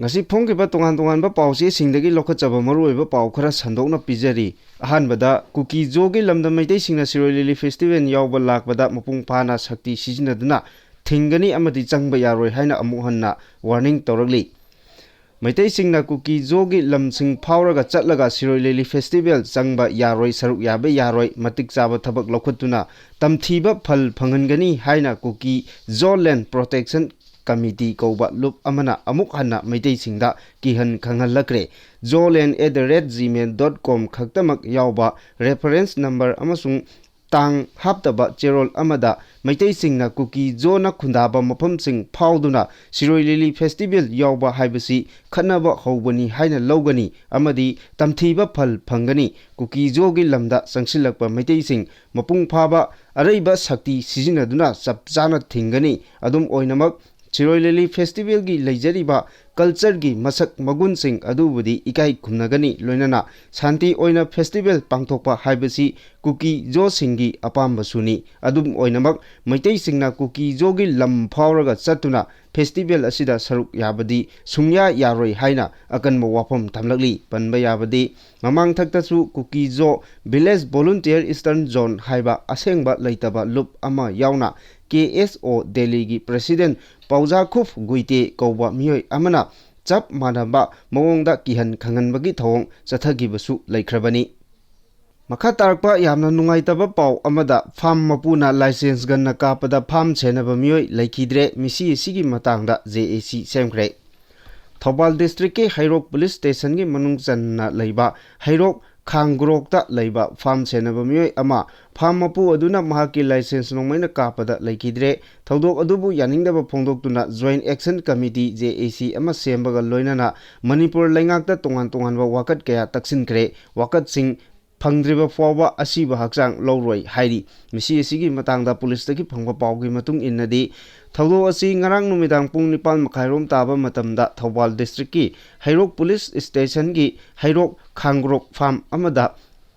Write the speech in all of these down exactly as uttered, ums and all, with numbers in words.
ꯉꯁꯤ ꯐꯣꯡꯈꯤꯕ ꯇꯣꯉꯥꯟ ꯇꯣꯉꯥꯟꯕ ꯄꯥꯎꯆꯦꯁꯤꯡꯗꯒꯤ ꯂꯧꯈꯠꯆꯕ ꯃꯔꯨꯑꯣꯏꯕ ꯄꯥꯎ ꯈꯔ ꯁꯟꯗꯣꯛꯅ ꯄꯤꯖꯔꯤ꯫ ꯑꯍꯥꯟꯕꯗ, ꯀꯨꯀꯤ ꯖꯣꯒꯤ ꯂꯝꯗꯝ ꯃꯩꯇꯩꯁꯤꯡꯅ ꯁꯤꯔꯣꯏ ꯂꯤꯂꯤ ꯐꯦꯁꯇꯤꯚꯦꯜ ꯌꯥꯎꯕ ꯂꯥꯛꯄꯗ ꯃꯄꯨꯡ ꯐꯥꯅ ꯁꯛꯇꯤ ꯁꯤꯖꯤꯟꯅꯗꯨꯅ ꯊꯤꯡꯒꯅꯤ ꯑꯃꯗꯤ ꯆꯪꯕ ꯌꯥꯔꯣꯏ ꯍꯥꯏꯅ ꯑꯃꯨꯛ ꯍꯟꯅ ꯋꯥꯔꯅꯤꯡ ꯇꯧꯔꯛꯂꯤ꯫ ꯃꯩꯇꯩꯁꯤꯡꯅ ꯀꯨꯀꯤ ꯖꯣꯒꯤ ꯂꯝꯁꯤꯡ ꯐꯥꯎꯔꯒ ꯆꯠꯂꯒ ꯁꯤꯔꯣꯏ ꯂꯤꯂꯤ ꯐꯦꯁꯇꯤꯚꯦꯜ ꯆꯪꯕ ꯌꯥꯔꯣꯏ, ꯁꯔꯨꯛ ꯌꯥꯕ ꯌꯥꯔꯣꯏ, ꯃꯇꯤꯛ ꯆꯥꯕ ꯊꯕꯛ ꯂꯧꯈꯠꯇꯨꯅ ꯇꯝꯊꯤꯕ ꯐꯜ ꯐꯪꯍꯟꯒꯅꯤ ꯍꯥꯏꯅ ꯀꯨꯀꯤ ꯖꯣ ꯂꯦꯟ ꯄ꯭ꯔꯣꯇꯦꯛꯁꯟ ꯀꯃꯤꯇꯤ ꯀꯧꯕ ꯂꯨꯞ ꯑꯃꯅ ꯑꯃꯨꯛ ꯍꯟꯅ ꯃꯩꯇꯩꯁꯤꯡꯗ ꯀꯤꯍꯟ ꯈꯪꯍꯜꯂꯛꯈ꯭ꯔꯦ꯫ Zoland at the rate gmail dot com ꯈꯛꯇꯃꯛ ꯌꯥꯎꯕ ꯔꯦꯐꯔꯦꯟꯁ ꯅꯝꯕꯔ ꯑꯃꯁꯨꯡ ꯇꯥꯡ ꯍꯥꯞꯇꯕ ꯆꯦꯔꯣꯜ ꯑꯃꯗ ꯃꯩꯇꯩꯁꯤꯡꯅ ꯀꯨꯀꯤ ꯖꯣꯅ ꯈꯨꯟꯗꯥꯕ ꯃꯐꯝꯁꯤꯡ ꯐꯥꯎꯗꯨꯅ ꯁꯤꯔꯣꯏ ꯂꯤꯂꯤ ꯐꯦꯁꯇꯤꯚꯦꯜ ꯌꯥꯎꯕ ꯍꯥꯏꯕꯁꯤ ꯈꯠꯅꯕ ꯍꯧꯕꯅꯤ ꯍꯥꯏꯅ ꯂꯧꯒꯅꯤ ꯑꯃꯗꯤ ꯇꯝꯊꯤꯕ ꯐꯜ ꯐꯪꯒꯅꯤ꯫ ꯀꯨꯀꯤ ꯖꯣꯒꯤ ꯂꯝꯗ ꯆꯪꯁꯤꯜꯂꯛꯄ ꯃꯩꯇꯩꯁꯤꯡ ꯃꯄꯨꯡ ꯐꯥꯕ ꯑꯔꯩꯕ ꯁꯛꯇꯤ ꯁꯤꯖꯤꯟꯅꯗꯨꯅ ꯆꯞ ꯆꯥꯅ ꯊꯤꯡꯒꯅꯤ꯫ ꯑꯗꯨꯝ ꯑꯣꯏꯅꯃꯛ, ꯁꯤꯔꯣꯏ ꯂꯤꯂꯤ ꯐꯦꯁꯇꯤꯚꯦꯜꯒꯤ ꯂꯩꯖꯔꯤꯕ ꯀꯜꯆꯔꯒꯤ ꯃꯁꯛ ꯃꯒꯨꯟꯁꯤꯡ ꯑꯗꯨꯕꯨꯗꯤ ꯏꯀꯥꯏ ꯈꯨꯝꯅꯒꯅꯤ, ꯂꯣꯏꯅꯅ ꯁꯥꯟꯇꯤ ꯑꯣꯏꯅ ꯐꯦꯁꯇꯤꯚꯦꯜ ꯄꯥꯡꯊꯣꯛꯄ ꯍꯥꯏꯕꯁꯤ ꯀꯨꯀꯤ ꯖꯣꯁꯤꯡꯒꯤ ꯑꯄꯥꯝꯕꯁꯨꯅꯤ꯫ ꯑꯗꯨꯝ ꯑꯣꯏꯅꯃꯛ, ꯃꯩꯇꯩꯁꯤꯡꯅ ꯀꯨꯀꯤ ꯖꯣꯒꯤ ꯂꯝ ꯐꯥꯎꯔꯒ ꯆꯠꯇꯨꯅ ꯐꯦꯁꯇꯤꯚꯦꯜ ꯑꯁꯤꯗ ꯁꯔꯨꯛ ꯌꯥꯕꯗꯤ ꯁꯨꯡꯌꯥ ꯌꯥꯔꯣꯏ ꯍꯥꯏꯅ ꯑꯀꯟꯕ ꯋꯥꯐꯝ ꯊꯝꯂꯛꯂꯤ꯫ ꯄꯟꯕ ꯌꯥꯕꯗꯤ, ꯃꯃꯥꯡꯊꯛꯇꯁꯨ ꯀꯨꯀꯤ ꯖꯣ ꯚꯤꯂꯦꯖ ꯚꯣꯂꯨꯟꯇꯤꯌꯔ ꯏꯁꯇꯔꯟ ꯖꯣꯟ ꯍꯥꯏꯕ ꯑꯁꯦꯡꯕ ꯂꯩꯇꯕ ꯂꯨꯞ ꯑꯃ ꯌꯥꯎꯅ ꯀꯦ ꯑꯦꯁ ꯑꯣ ꯗꯦꯜꯂꯤꯒꯤ ꯄ꯭ꯔꯦꯁꯤꯗꯦꯟꯠ ꯄꯥꯎꯖꯥꯈꯨꯐ ꯒꯨꯏꯇꯦ ꯀꯧꯕ ꯃꯤꯑꯣꯏ ꯑꯃꯅ ꯆꯞ ꯃꯥꯟꯅꯕ ꯃꯑꯣꯡꯗ ꯀꯤꯍꯟ ꯈꯪꯍꯟꯕꯒꯤ ꯊꯧꯑꯣꯡ ꯆꯠꯊꯈꯤꯕꯁꯨ ꯂꯩꯈ꯭ꯔꯕꯅꯤ꯫ ꯃꯈꯥ ꯇꯥꯔꯛꯄ ꯌꯥꯝꯅ ꯅꯨꯡꯉꯥꯏꯇꯕ ꯄꯥꯎ ꯑꯃꯗ, ꯐꯥꯝ ꯃꯄꯨꯅ ꯂꯥꯏꯁꯦꯟꯁ ꯒꯟꯅ ꯀꯥꯞꯄꯗ ꯐꯥꯝ ꯁꯦꯟꯅꯕ ꯃꯤꯑꯣꯏ ꯂꯩꯈꯤꯗ꯭ꯔꯦ꯫ ꯃꯤꯁꯤ ꯑꯁꯤꯒꯤ ꯃꯇꯥꯡꯗ ꯖꯦ ꯑꯦ ꯁꯤ ꯁꯦꯝꯈ꯭ꯔꯦ꯫ ꯊꯧꯕꯥꯜ ꯗꯤꯁꯇ꯭ꯔꯤꯛꯀꯤ ꯍꯩꯔꯣꯛ ꯄꯨꯂꯤꯁ ꯁ꯭ꯇꯦꯁꯟꯒꯤ ꯃꯅꯨꯡ ꯆꯟꯅ ꯂꯩꯕ ꯍꯩꯔꯣꯛ ꯈꯥꯡꯒ꯭ꯔꯣꯛꯇ ꯂꯩꯕ ꯐꯥꯝ ꯁꯦꯟꯅꯕ ꯃꯤꯑꯣꯏ ꯑꯃ ꯐꯥꯝ ꯃꯄꯨ ꯑꯗꯨꯅ ꯃꯍꯥꯛꯀꯤ ꯂꯥꯏꯁꯦꯟꯁ ꯅꯣꯡꯃꯩꯅ ꯀꯥꯞꯄꯗ ꯂꯩꯈꯤꯗ꯭ꯔꯦ꯫ ꯊꯧꯗꯣꯛ ꯑꯗꯨꯕꯨ ꯌꯥꯅꯤꯡꯗꯕ ꯐꯣꯡꯗꯣꯛꯇꯨꯅ ꯖꯣꯏꯟꯠ ꯑꯦꯛꯁꯟ ꯀꯃꯤꯇꯤ, ꯖꯦ ꯑꯦ ꯁꯤ, ꯑꯃ ꯁꯦꯝꯕꯒ ꯂꯣꯏꯅꯅ ꯃꯅꯤꯄꯨꯔ ꯂꯩꯉꯥꯛꯇ ꯇꯣꯉꯥꯟ ꯇꯣꯉꯥꯟꯕ ꯋꯥꯀꯠ ꯀꯌꯥ ꯇꯛꯁꯤꯟꯈ꯭ꯔꯦ꯫ ꯋꯥꯀꯠꯁꯤꯡ ꯐꯪꯗ꯭ꯔꯤꯕ ꯐꯥꯎꯕ ꯑꯁꯤꯕ ꯍꯛꯆꯥꯡ ꯂꯧꯔꯣꯏ ꯍꯥꯏꯔꯤ꯫ ꯃꯤꯁꯤ ꯑꯁꯤꯒꯤ ꯃꯇꯥꯡꯗ ꯄꯨꯂꯤꯁꯇꯒꯤ ꯐꯪꯕ ꯄꯥꯎꯒꯤ ꯃꯇꯨꯡ ꯏꯟꯅꯗꯤ, ꯊꯧꯗꯣꯛ ꯑꯁꯤ ꯉꯔꯥꯡ ꯅꯨꯃꯤꯗꯥꯡ ꯄꯨꯡ ꯅꯤꯄꯥꯟ ꯃꯈꯥꯏꯔꯣꯝ ꯇꯥꯕ ꯃꯇꯝꯗ ꯊꯧꯕꯥꯜ ꯗꯤꯁꯇ꯭ꯔꯤꯛꯀꯤ ꯍꯩꯔꯣꯛ ꯄꯨꯂꯤꯁ ꯁ꯭ꯇꯦꯁꯟꯒꯤ ꯍꯩꯔꯣꯛ ꯈꯥꯡꯒ꯭ꯔꯣꯛ ꯐꯥꯝ ꯑꯃꯗ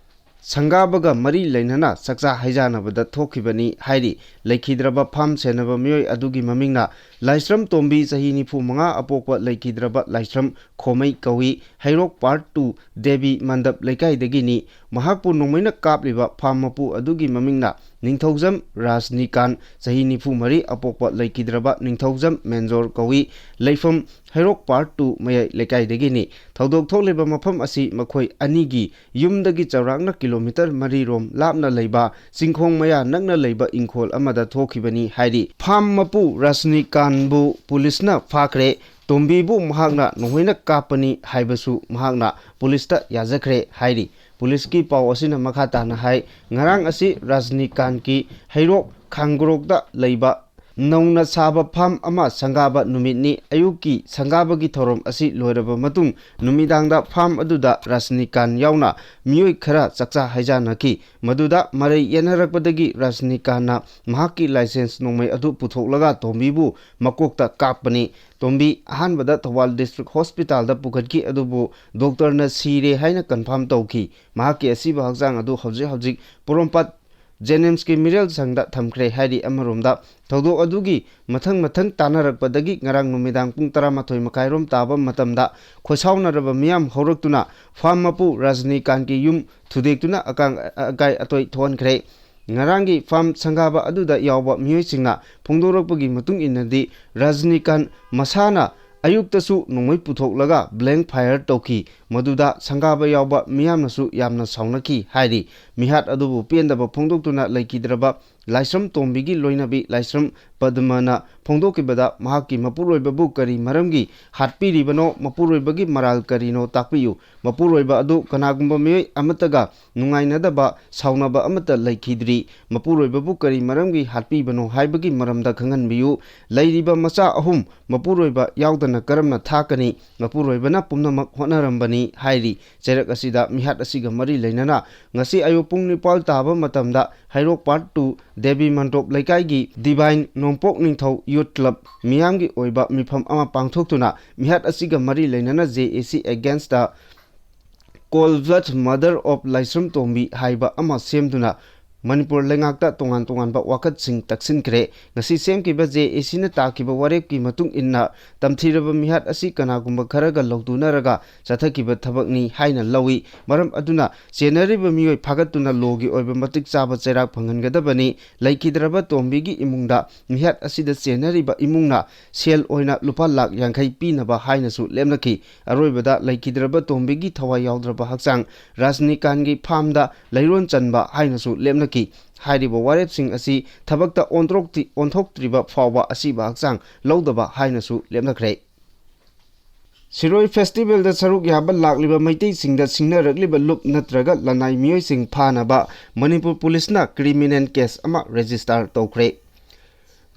ꯁꯪꯒꯥꯕꯒ ꯃꯔꯤ ꯂꯩꯅꯅ ꯆꯥꯛꯆꯥ ꯍꯩꯖꯥꯟꯅꯕꯗ ꯊꯣꯛꯈꯤꯕꯅꯤ ꯍꯥꯏꯔꯤ꯫ ꯂꯩꯈꯤꯗ꯭ꯔꯕ ꯐꯥꯝ ꯁꯦꯟꯅꯕ ꯃꯤꯑꯣꯏ ꯑꯗꯨꯒꯤ ꯃꯃꯤꯡꯅ ꯂꯥꯏꯁ꯭ꯔꯝ ꯇꯣꯝꯕꯤ, ꯆꯍꯤ ꯅꯤꯐꯨ ꯃꯉꯥ, ꯑꯄꯣꯛꯄ ꯂꯩꯈꯤꯗ꯭ꯔꯕ ꯂꯥꯏꯁ꯭ꯔꯝ ꯈꯣꯃꯩ ꯀꯧꯏ꯫ ꯍꯩꯔꯣꯛ ꯄꯥꯔꯠ ꯇꯨ ꯗꯦꯕꯤ ꯃꯟꯗꯞ ꯂꯩꯀꯥꯏꯗꯒꯤꯅꯤ꯫ ꯃꯍꯥꯛꯄꯨ ꯅꯣꯡꯃꯩꯅ ꯀꯥꯞꯂꯤꯕ ꯐꯥꯝ ꯃꯄꯨ ꯑꯗꯨꯒꯤ ꯃꯃꯤꯡꯅ ꯅꯤꯡꯊꯧꯖꯝ ꯔꯥꯖꯅꯤꯀꯥꯟ, ꯆꯍꯤ ꯅꯤꯐꯨ ꯃꯔꯤ, ꯑꯄꯣꯛꯄ ꯂꯩꯈꯤꯗ꯭ꯔꯕ ꯅꯤꯡꯊꯧꯖꯝ ꯃꯦꯟꯖꯣꯔ ꯀꯧꯏ꯫ ꯂꯩꯐꯝ ꯍꯩꯔꯣꯛ ꯄꯥꯔꯠ ꯇꯨ ꯃꯌꯥꯏ ꯂꯩꯀꯥꯏꯗꯒꯤꯅꯤ꯫ ꯊꯧꯗꯣꯛ ꯊꯣꯛꯂꯤꯕ ꯃꯐꯝ ꯑꯁꯤ ꯃꯈꯣꯏ ꯑꯅꯤꯒꯤ ꯌꯨꯝꯗꯒꯤ ꯆꯥꯎꯔꯥꯛꯅ ꯀꯤꯂꯣꯃꯤꯇꯔ ꯃꯔꯤ ꯔꯣꯝ ꯂꯥꯞꯅ ꯂꯩꯕ ꯆꯤꯡꯈꯣꯡ ꯃꯌꯥ ꯅꯛꯅ ꯂꯩꯕ ꯏꯪꯈꯣꯜ ꯑꯃꯗ ꯊꯣꯛꯈꯤꯕꯅꯤ ꯍꯥꯏꯔꯤ꯫ ꯐꯥꯝ ꯃꯄꯨ ꯔꯥꯖꯅꯤꯀꯥꯟꯕꯨ ꯄꯨꯂꯤꯁꯅ ꯐꯥꯈ꯭ꯔꯦ꯫ ꯇꯣꯝꯕꯤꯕꯨ ꯃꯍꯥꯛꯅ ꯅꯣꯡꯃꯩꯅ ꯀꯥꯞꯄꯅꯤ ꯍꯥꯏꯕꯁꯨ ꯃꯍꯥꯛꯅ ꯄꯨꯂꯤꯁꯇ ꯌꯥꯖꯈ꯭ꯔꯦ ꯍꯥꯏꯔꯤ꯫ ꯄꯨꯂꯤꯁꯀꯤ ꯄꯥꯎ ꯑꯁꯤꯅ ꯃꯈꯥ ꯇꯥꯅ ꯍꯥꯏ, ꯉꯔꯥꯡ ꯑꯁꯤ ꯔꯥꯖꯅꯤꯀꯥꯟꯀꯤ ꯍꯩꯔꯣꯛ ꯈꯥꯡꯒ꯭ꯔꯣꯛꯇ ꯂꯩꯕ ꯅꯧꯅ ꯁꯥꯕ ꯐꯥꯝ ꯑꯃ ꯁꯪꯒꯥꯕ ꯅꯨꯃꯤꯠꯅꯤ꯫ ꯑꯌꯨꯛꯀꯤ ꯁꯪꯒꯥꯕꯒꯤ ꯊꯧꯔꯝ ꯑꯁꯤ ꯂꯣꯏꯔꯕ ꯃꯇꯨꯡ, ꯅꯨꯃꯤꯗꯥꯡꯗ ꯐꯥꯝ ꯑꯗꯨꯗ ꯔꯥꯖꯅꯤꯀꯥꯟ ꯌꯥꯎꯅ ꯃꯤꯑꯣꯏ ꯈꯔ ꯆꯥꯛꯆꯥ ꯍꯩꯖꯥꯟꯅꯈꯤ꯫ ꯃꯗꯨꯗ ꯃꯔꯩ ꯌꯦꯠꯅꯔꯛꯄꯗꯒꯤ ꯔꯥꯖꯅꯤꯀꯥꯟꯅ ꯃꯍꯥꯛꯀꯤ ꯂꯥꯏꯁꯦꯟꯁ ꯅꯣꯡꯃꯩ ꯑꯗꯨ ꯄꯨꯊꯣꯛꯂꯒ ꯇꯣꯝꯕꯤꯕꯨ ꯃꯀꯣꯛꯇ ꯀꯥꯞꯄꯅꯤ꯫ ꯇꯣꯝꯕꯤ ꯑꯍꯥꯟꯕꯗ ꯊꯧꯕꯥꯜ ꯗꯤꯁꯇ꯭ꯔꯤꯛ ꯍꯣꯁꯄꯤꯇꯥꯜꯗ ꯄꯨꯈꯠꯈꯤ, ꯑꯗꯨꯕꯨ ꯗꯣꯛꯇꯔꯅ ꯁꯤꯔꯦ ꯍꯥꯏꯅ ꯀꯟꯐꯥꯝ ꯇꯧꯈꯤ꯫ ꯃꯍꯥꯛꯀꯤ ꯑꯁꯤꯕ ꯍꯛꯆꯥꯡ ꯑꯗꯨ ꯍꯧꯖꯤꯛ ꯍꯧꯖꯤꯛ ꯄꯣꯔꯣꯝꯄꯥꯠ ꯖꯦꯅꯤꯝꯁꯀꯤ ꯃꯤꯔꯦꯜ ꯁꯪꯗ ꯊꯝꯈ꯭ꯔꯦ ꯍꯥꯏꯔꯤ꯫ ꯑꯃꯔꯣꯝꯗ, ꯊꯧꯗꯣꯛ ꯑꯗꯨꯒꯤ ꯃꯊꯪ ꯃꯊꯪ ꯇꯥꯟꯅꯔꯛꯄꯗꯒꯤ ꯉꯔꯥꯡ ꯅꯨꯃꯤꯗꯥꯡ ꯄꯨꯡ ꯇꯔꯥꯃꯥꯊꯣꯏ ꯃꯈꯥꯏꯔꯣꯝ ꯇꯥꯕ ꯃꯇꯝꯗ ꯈꯣꯏꯁꯥꯎꯅꯔꯕ ꯃꯤꯌꯥꯝ ꯍꯧꯔꯛꯇꯨꯅ ꯐꯥꯝ ꯃꯄꯨ ꯔꯥꯖꯅꯤꯀꯥꯟꯀꯤ ꯌꯨꯝ ꯊꯨꯗꯦꯛꯇꯨꯅ ꯑꯀꯥꯡ-, ꯑꯀꯥꯏ ꯑꯇꯣꯏ ꯊꯣꯛꯍꯟꯈ꯭ꯔꯦ꯫ ꯉꯔꯥꯡꯒꯤ ꯐꯥꯝ ꯁꯪꯒꯥꯕ ꯑꯗꯨꯗ ꯌꯥꯎꯕ ꯃꯤꯑꯣꯏꯁꯤꯡꯅ ꯐꯣꯡꯗꯣꯔꯛꯄꯒꯤ ꯃꯇꯨꯡ ꯏꯟꯅꯗꯤ, ꯔꯥꯖꯅꯤꯀꯥꯟ ꯃꯁꯥꯅ ꯑꯌꯨꯛꯇꯁꯨ ꯅꯣꯡꯃꯩ ꯄꯨꯊꯣꯛꯂꯒ ꯕ꯭ꯂꯦꯡ ꯐꯥꯌꯔ ꯇꯧꯈꯤ꯫ ꯃꯗꯨꯗ ꯁꯪꯒꯥꯕ ꯌꯥꯎꯕ ꯃꯤꯌꯥꯝꯅꯁꯨ ꯌꯥꯝꯅ ꯁꯥꯎꯅꯈꯤ ꯍꯥꯏꯔꯤ꯫ ꯃꯤꯍꯥꯠ ꯑꯗꯨꯕꯨ ꯄꯦꯟꯗꯕ ꯐꯣꯡꯗꯣꯛꯇꯨꯅ ꯂꯩꯈꯤꯗ꯭ꯔꯕ ꯂꯥꯏꯁ꯭ꯔꯝ ꯇꯣꯝꯕꯤꯒꯤ ꯂꯣꯏꯅꯕꯤ ꯂꯥꯏꯁ꯭ꯔꯝ ꯄꯗꯃꯅ ꯐꯣꯡꯗꯣꯛꯈꯤꯕꯗ, ꯃꯍꯥꯛꯀꯤ ꯃꯄꯨꯔꯣꯏꯕꯕꯨ ꯀꯔꯤ ꯃꯔꯝꯒꯤ ꯍꯥꯠꯄꯤꯔꯤꯕꯅꯣ, ꯃꯄꯨꯔꯣꯏꯕꯒꯤ ꯃꯔꯥꯜ ꯀꯔꯤꯅꯣ ꯇꯥꯛꯄꯤꯌꯨ꯫ ꯃꯄꯨꯔꯣꯏꯕ ꯑꯗꯨ ꯀꯅꯥꯒꯨꯝꯕ ꯃꯤꯑꯣꯏ ꯑꯃꯠꯇꯒ ꯅꯨꯡꯉꯥꯏꯅꯗꯕ, ꯁꯥꯎꯅꯕ ꯑꯃꯠꯇ ꯂꯩꯈꯤꯗ꯭ꯔꯤ꯫ ꯃꯄꯨꯔꯣꯏꯕꯕꯨ ꯀꯔꯤ ꯃꯔꯝꯒꯤ ꯍꯥꯠꯄꯤꯕꯅꯣ ꯍꯥꯏꯕꯒꯤ ꯃꯔꯝꯗ ꯈꯪꯍꯟꯕꯤꯌꯨ꯫ ꯂꯩꯔꯤꯕ ꯃꯆꯥ ꯑꯍꯨꯝ ꯃꯄꯨꯔꯣꯏꯕ ꯌꯥꯎꯗꯅ ꯀꯔꯝꯅ ꯊꯥꯛꯀꯅꯤ? ꯃꯄꯨꯔꯣꯏꯕꯅ ꯄꯨꯝꯅꯃꯛ ꯍꯣꯠꯅꯔꯝꯕꯅꯤ ꯍꯥꯏꯔꯤ꯫ ꯆꯩꯔꯛ ꯑꯁꯤꯗ ꯃꯤꯍꯥꯠ ꯑꯁꯤꯒ ꯃꯔꯤ ꯂꯩꯅꯅ ꯉꯁꯤ ꯑꯌꯨꯛ ꯄꯨꯡ ꯅꯤꯄꯥꯜ ꯇꯥꯕ ꯃꯇꯝꯗ ꯍꯩꯔꯣꯛ ꯄꯥꯔꯠ ꯇꯨ ꯗꯦꯕꯤ ꯃꯟꯗꯣꯞ ꯂꯩꯀꯥꯏꯒꯤ ꯗꯤꯚꯥꯏꯟ ꯅꯣꯡꯄꯣꯛ ꯅꯤꯡꯊꯧ ꯌꯨꯠ ꯀ꯭ꯂꯕ ꯃꯤꯌꯥꯝꯒꯤ ꯑꯣꯏꯕ ꯃꯤꯐꯝ ꯑꯃ ꯄꯥꯡꯊꯣꯛꯇꯨꯅ ꯃꯤꯍꯥꯠ ꯑꯁꯤꯒ ꯃꯔꯤ ꯂꯩꯅꯅ J A C against the cold blood murder of ꯂꯥꯏꯁ꯭ꯔꯝ ꯇꯣꯝꯕꯤ ꯍꯥꯏꯕ ꯑꯃ ꯁꯦꯝꯗꯨꯅ ꯃꯅꯤꯄꯨꯔ ꯂꯩꯉꯥꯛꯇ ꯇꯣꯉꯥꯟ ꯇꯣꯉꯥꯟꯕ ꯋꯥꯀꯠꯁꯤꯡ ꯇꯛꯁꯤꯟꯈ꯭ꯔꯦ꯫ ꯉꯁꯤ ꯁꯦꯝꯈꯤꯕ ꯖꯦ ꯑꯦ ꯁꯤꯅ ꯇꯥꯈꯤꯕ ꯋꯥꯔꯦꯞꯀꯤ ꯃꯇꯨꯡ ꯏꯟꯅ, ꯇꯝꯊꯤꯔꯕ ꯃꯤꯍꯥꯠ ꯑꯁꯤ ꯀꯅꯥꯒꯨꯝꯕ ꯈꯔꯒ ꯂꯧꯗꯨꯅꯔꯒ ꯆꯠꯊꯈꯤꯕ ꯊꯕꯛꯅꯤ ꯍꯥꯏꯅ ꯂꯧꯏ꯫ ꯃꯔꯝ ꯑꯗꯨꯅ ꯆꯦꯟꯅꯔꯤꯕ ꯃꯤꯑꯣꯏ ꯐꯥꯒꯠꯇꯨꯅ ꯂꯣꯒꯤ ꯑꯣꯏꯕ ꯃꯇꯤꯛ ꯆꯥꯕ ꯆꯩꯔꯥꯛ ꯐꯪꯍꯟꯒꯗꯕꯅꯤ꯫ ꯂꯩꯈꯤꯗ꯭ꯔꯕ ꯇꯣꯝꯕꯤꯒꯤ ꯏꯃꯨꯡꯗ ꯃꯤꯍꯥꯠ ꯑꯁꯤꯗ ꯆꯦꯟꯅꯔꯤꯕ ꯏꯃꯨꯡꯅ ꯁꯦꯜ ꯑꯣꯏꯅ ꯂꯨꯄꯥ ꯂꯥꯈ ꯌꯥꯡꯈꯩ ꯄꯤꯅꯕ ꯍꯥꯏꯅꯁꯨ ꯂꯦꯞꯅꯈꯤ꯫ ꯑꯔꯣꯏꯕꯗ ꯂꯩꯈꯤꯗ꯭ꯔꯕ ꯇꯣꯝꯕꯤꯒꯤ ꯊꯋꯥꯏ ꯌꯥꯎꯗ꯭ꯔꯕ ꯍꯛꯆꯥꯡ ꯔꯥꯖꯅꯤꯀꯥꯟꯒꯤ ꯐꯥꯝꯗ ꯂꯩꯔꯣꯟ ꯆꯟꯕ ꯍꯥꯏꯅꯁꯨ ꯂꯦꯞꯅꯈꯤ꯫ ꯍꯥꯏꯔꯤꯕ ꯋꯥꯔꯦꯞꯁꯤꯡ ꯑꯁꯤ ꯊꯕꯛꯇ ꯑꯣꯟꯊꯣꯛꯇꯤ-, ꯑꯣꯟꯊꯣꯛꯇ꯭ꯔꯤꯕ ꯐꯥꯎꯕ ꯑꯁꯤꯕ ꯍꯛꯆꯥꯡ ꯂꯧꯗꯕ ꯍꯥꯏꯅꯁꯨ ꯂꯦꯞꯅꯈ꯭ꯔꯦ꯫ ꯁꯤꯔꯣꯏ ꯐꯦꯁꯇꯤꯚꯦꯜꯗ ꯁꯔꯨꯛ ꯌꯥꯕ ꯂꯥꯛꯂꯤꯕ ꯃꯩꯇꯩꯁꯤꯡꯗ ꯁꯤꯡꯅꯔꯛꯂꯤꯕ ꯂꯨꯞ ꯅꯠꯇ꯭ꯔꯒ ꯂꯅꯥꯏ ꯃꯤꯑꯣꯏꯁꯤꯡ ꯐꯥꯅꯕ ꯃꯅꯤꯄꯨꯔ ꯄꯨꯂꯤꯁꯅ ꯀ꯭ꯔꯤꯃꯤꯅꯦꯜ ꯀꯦꯁ ꯑꯃ ꯔꯦꯖꯤꯁꯇꯥꯔ ꯇꯧꯈ꯭ꯔꯦ꯫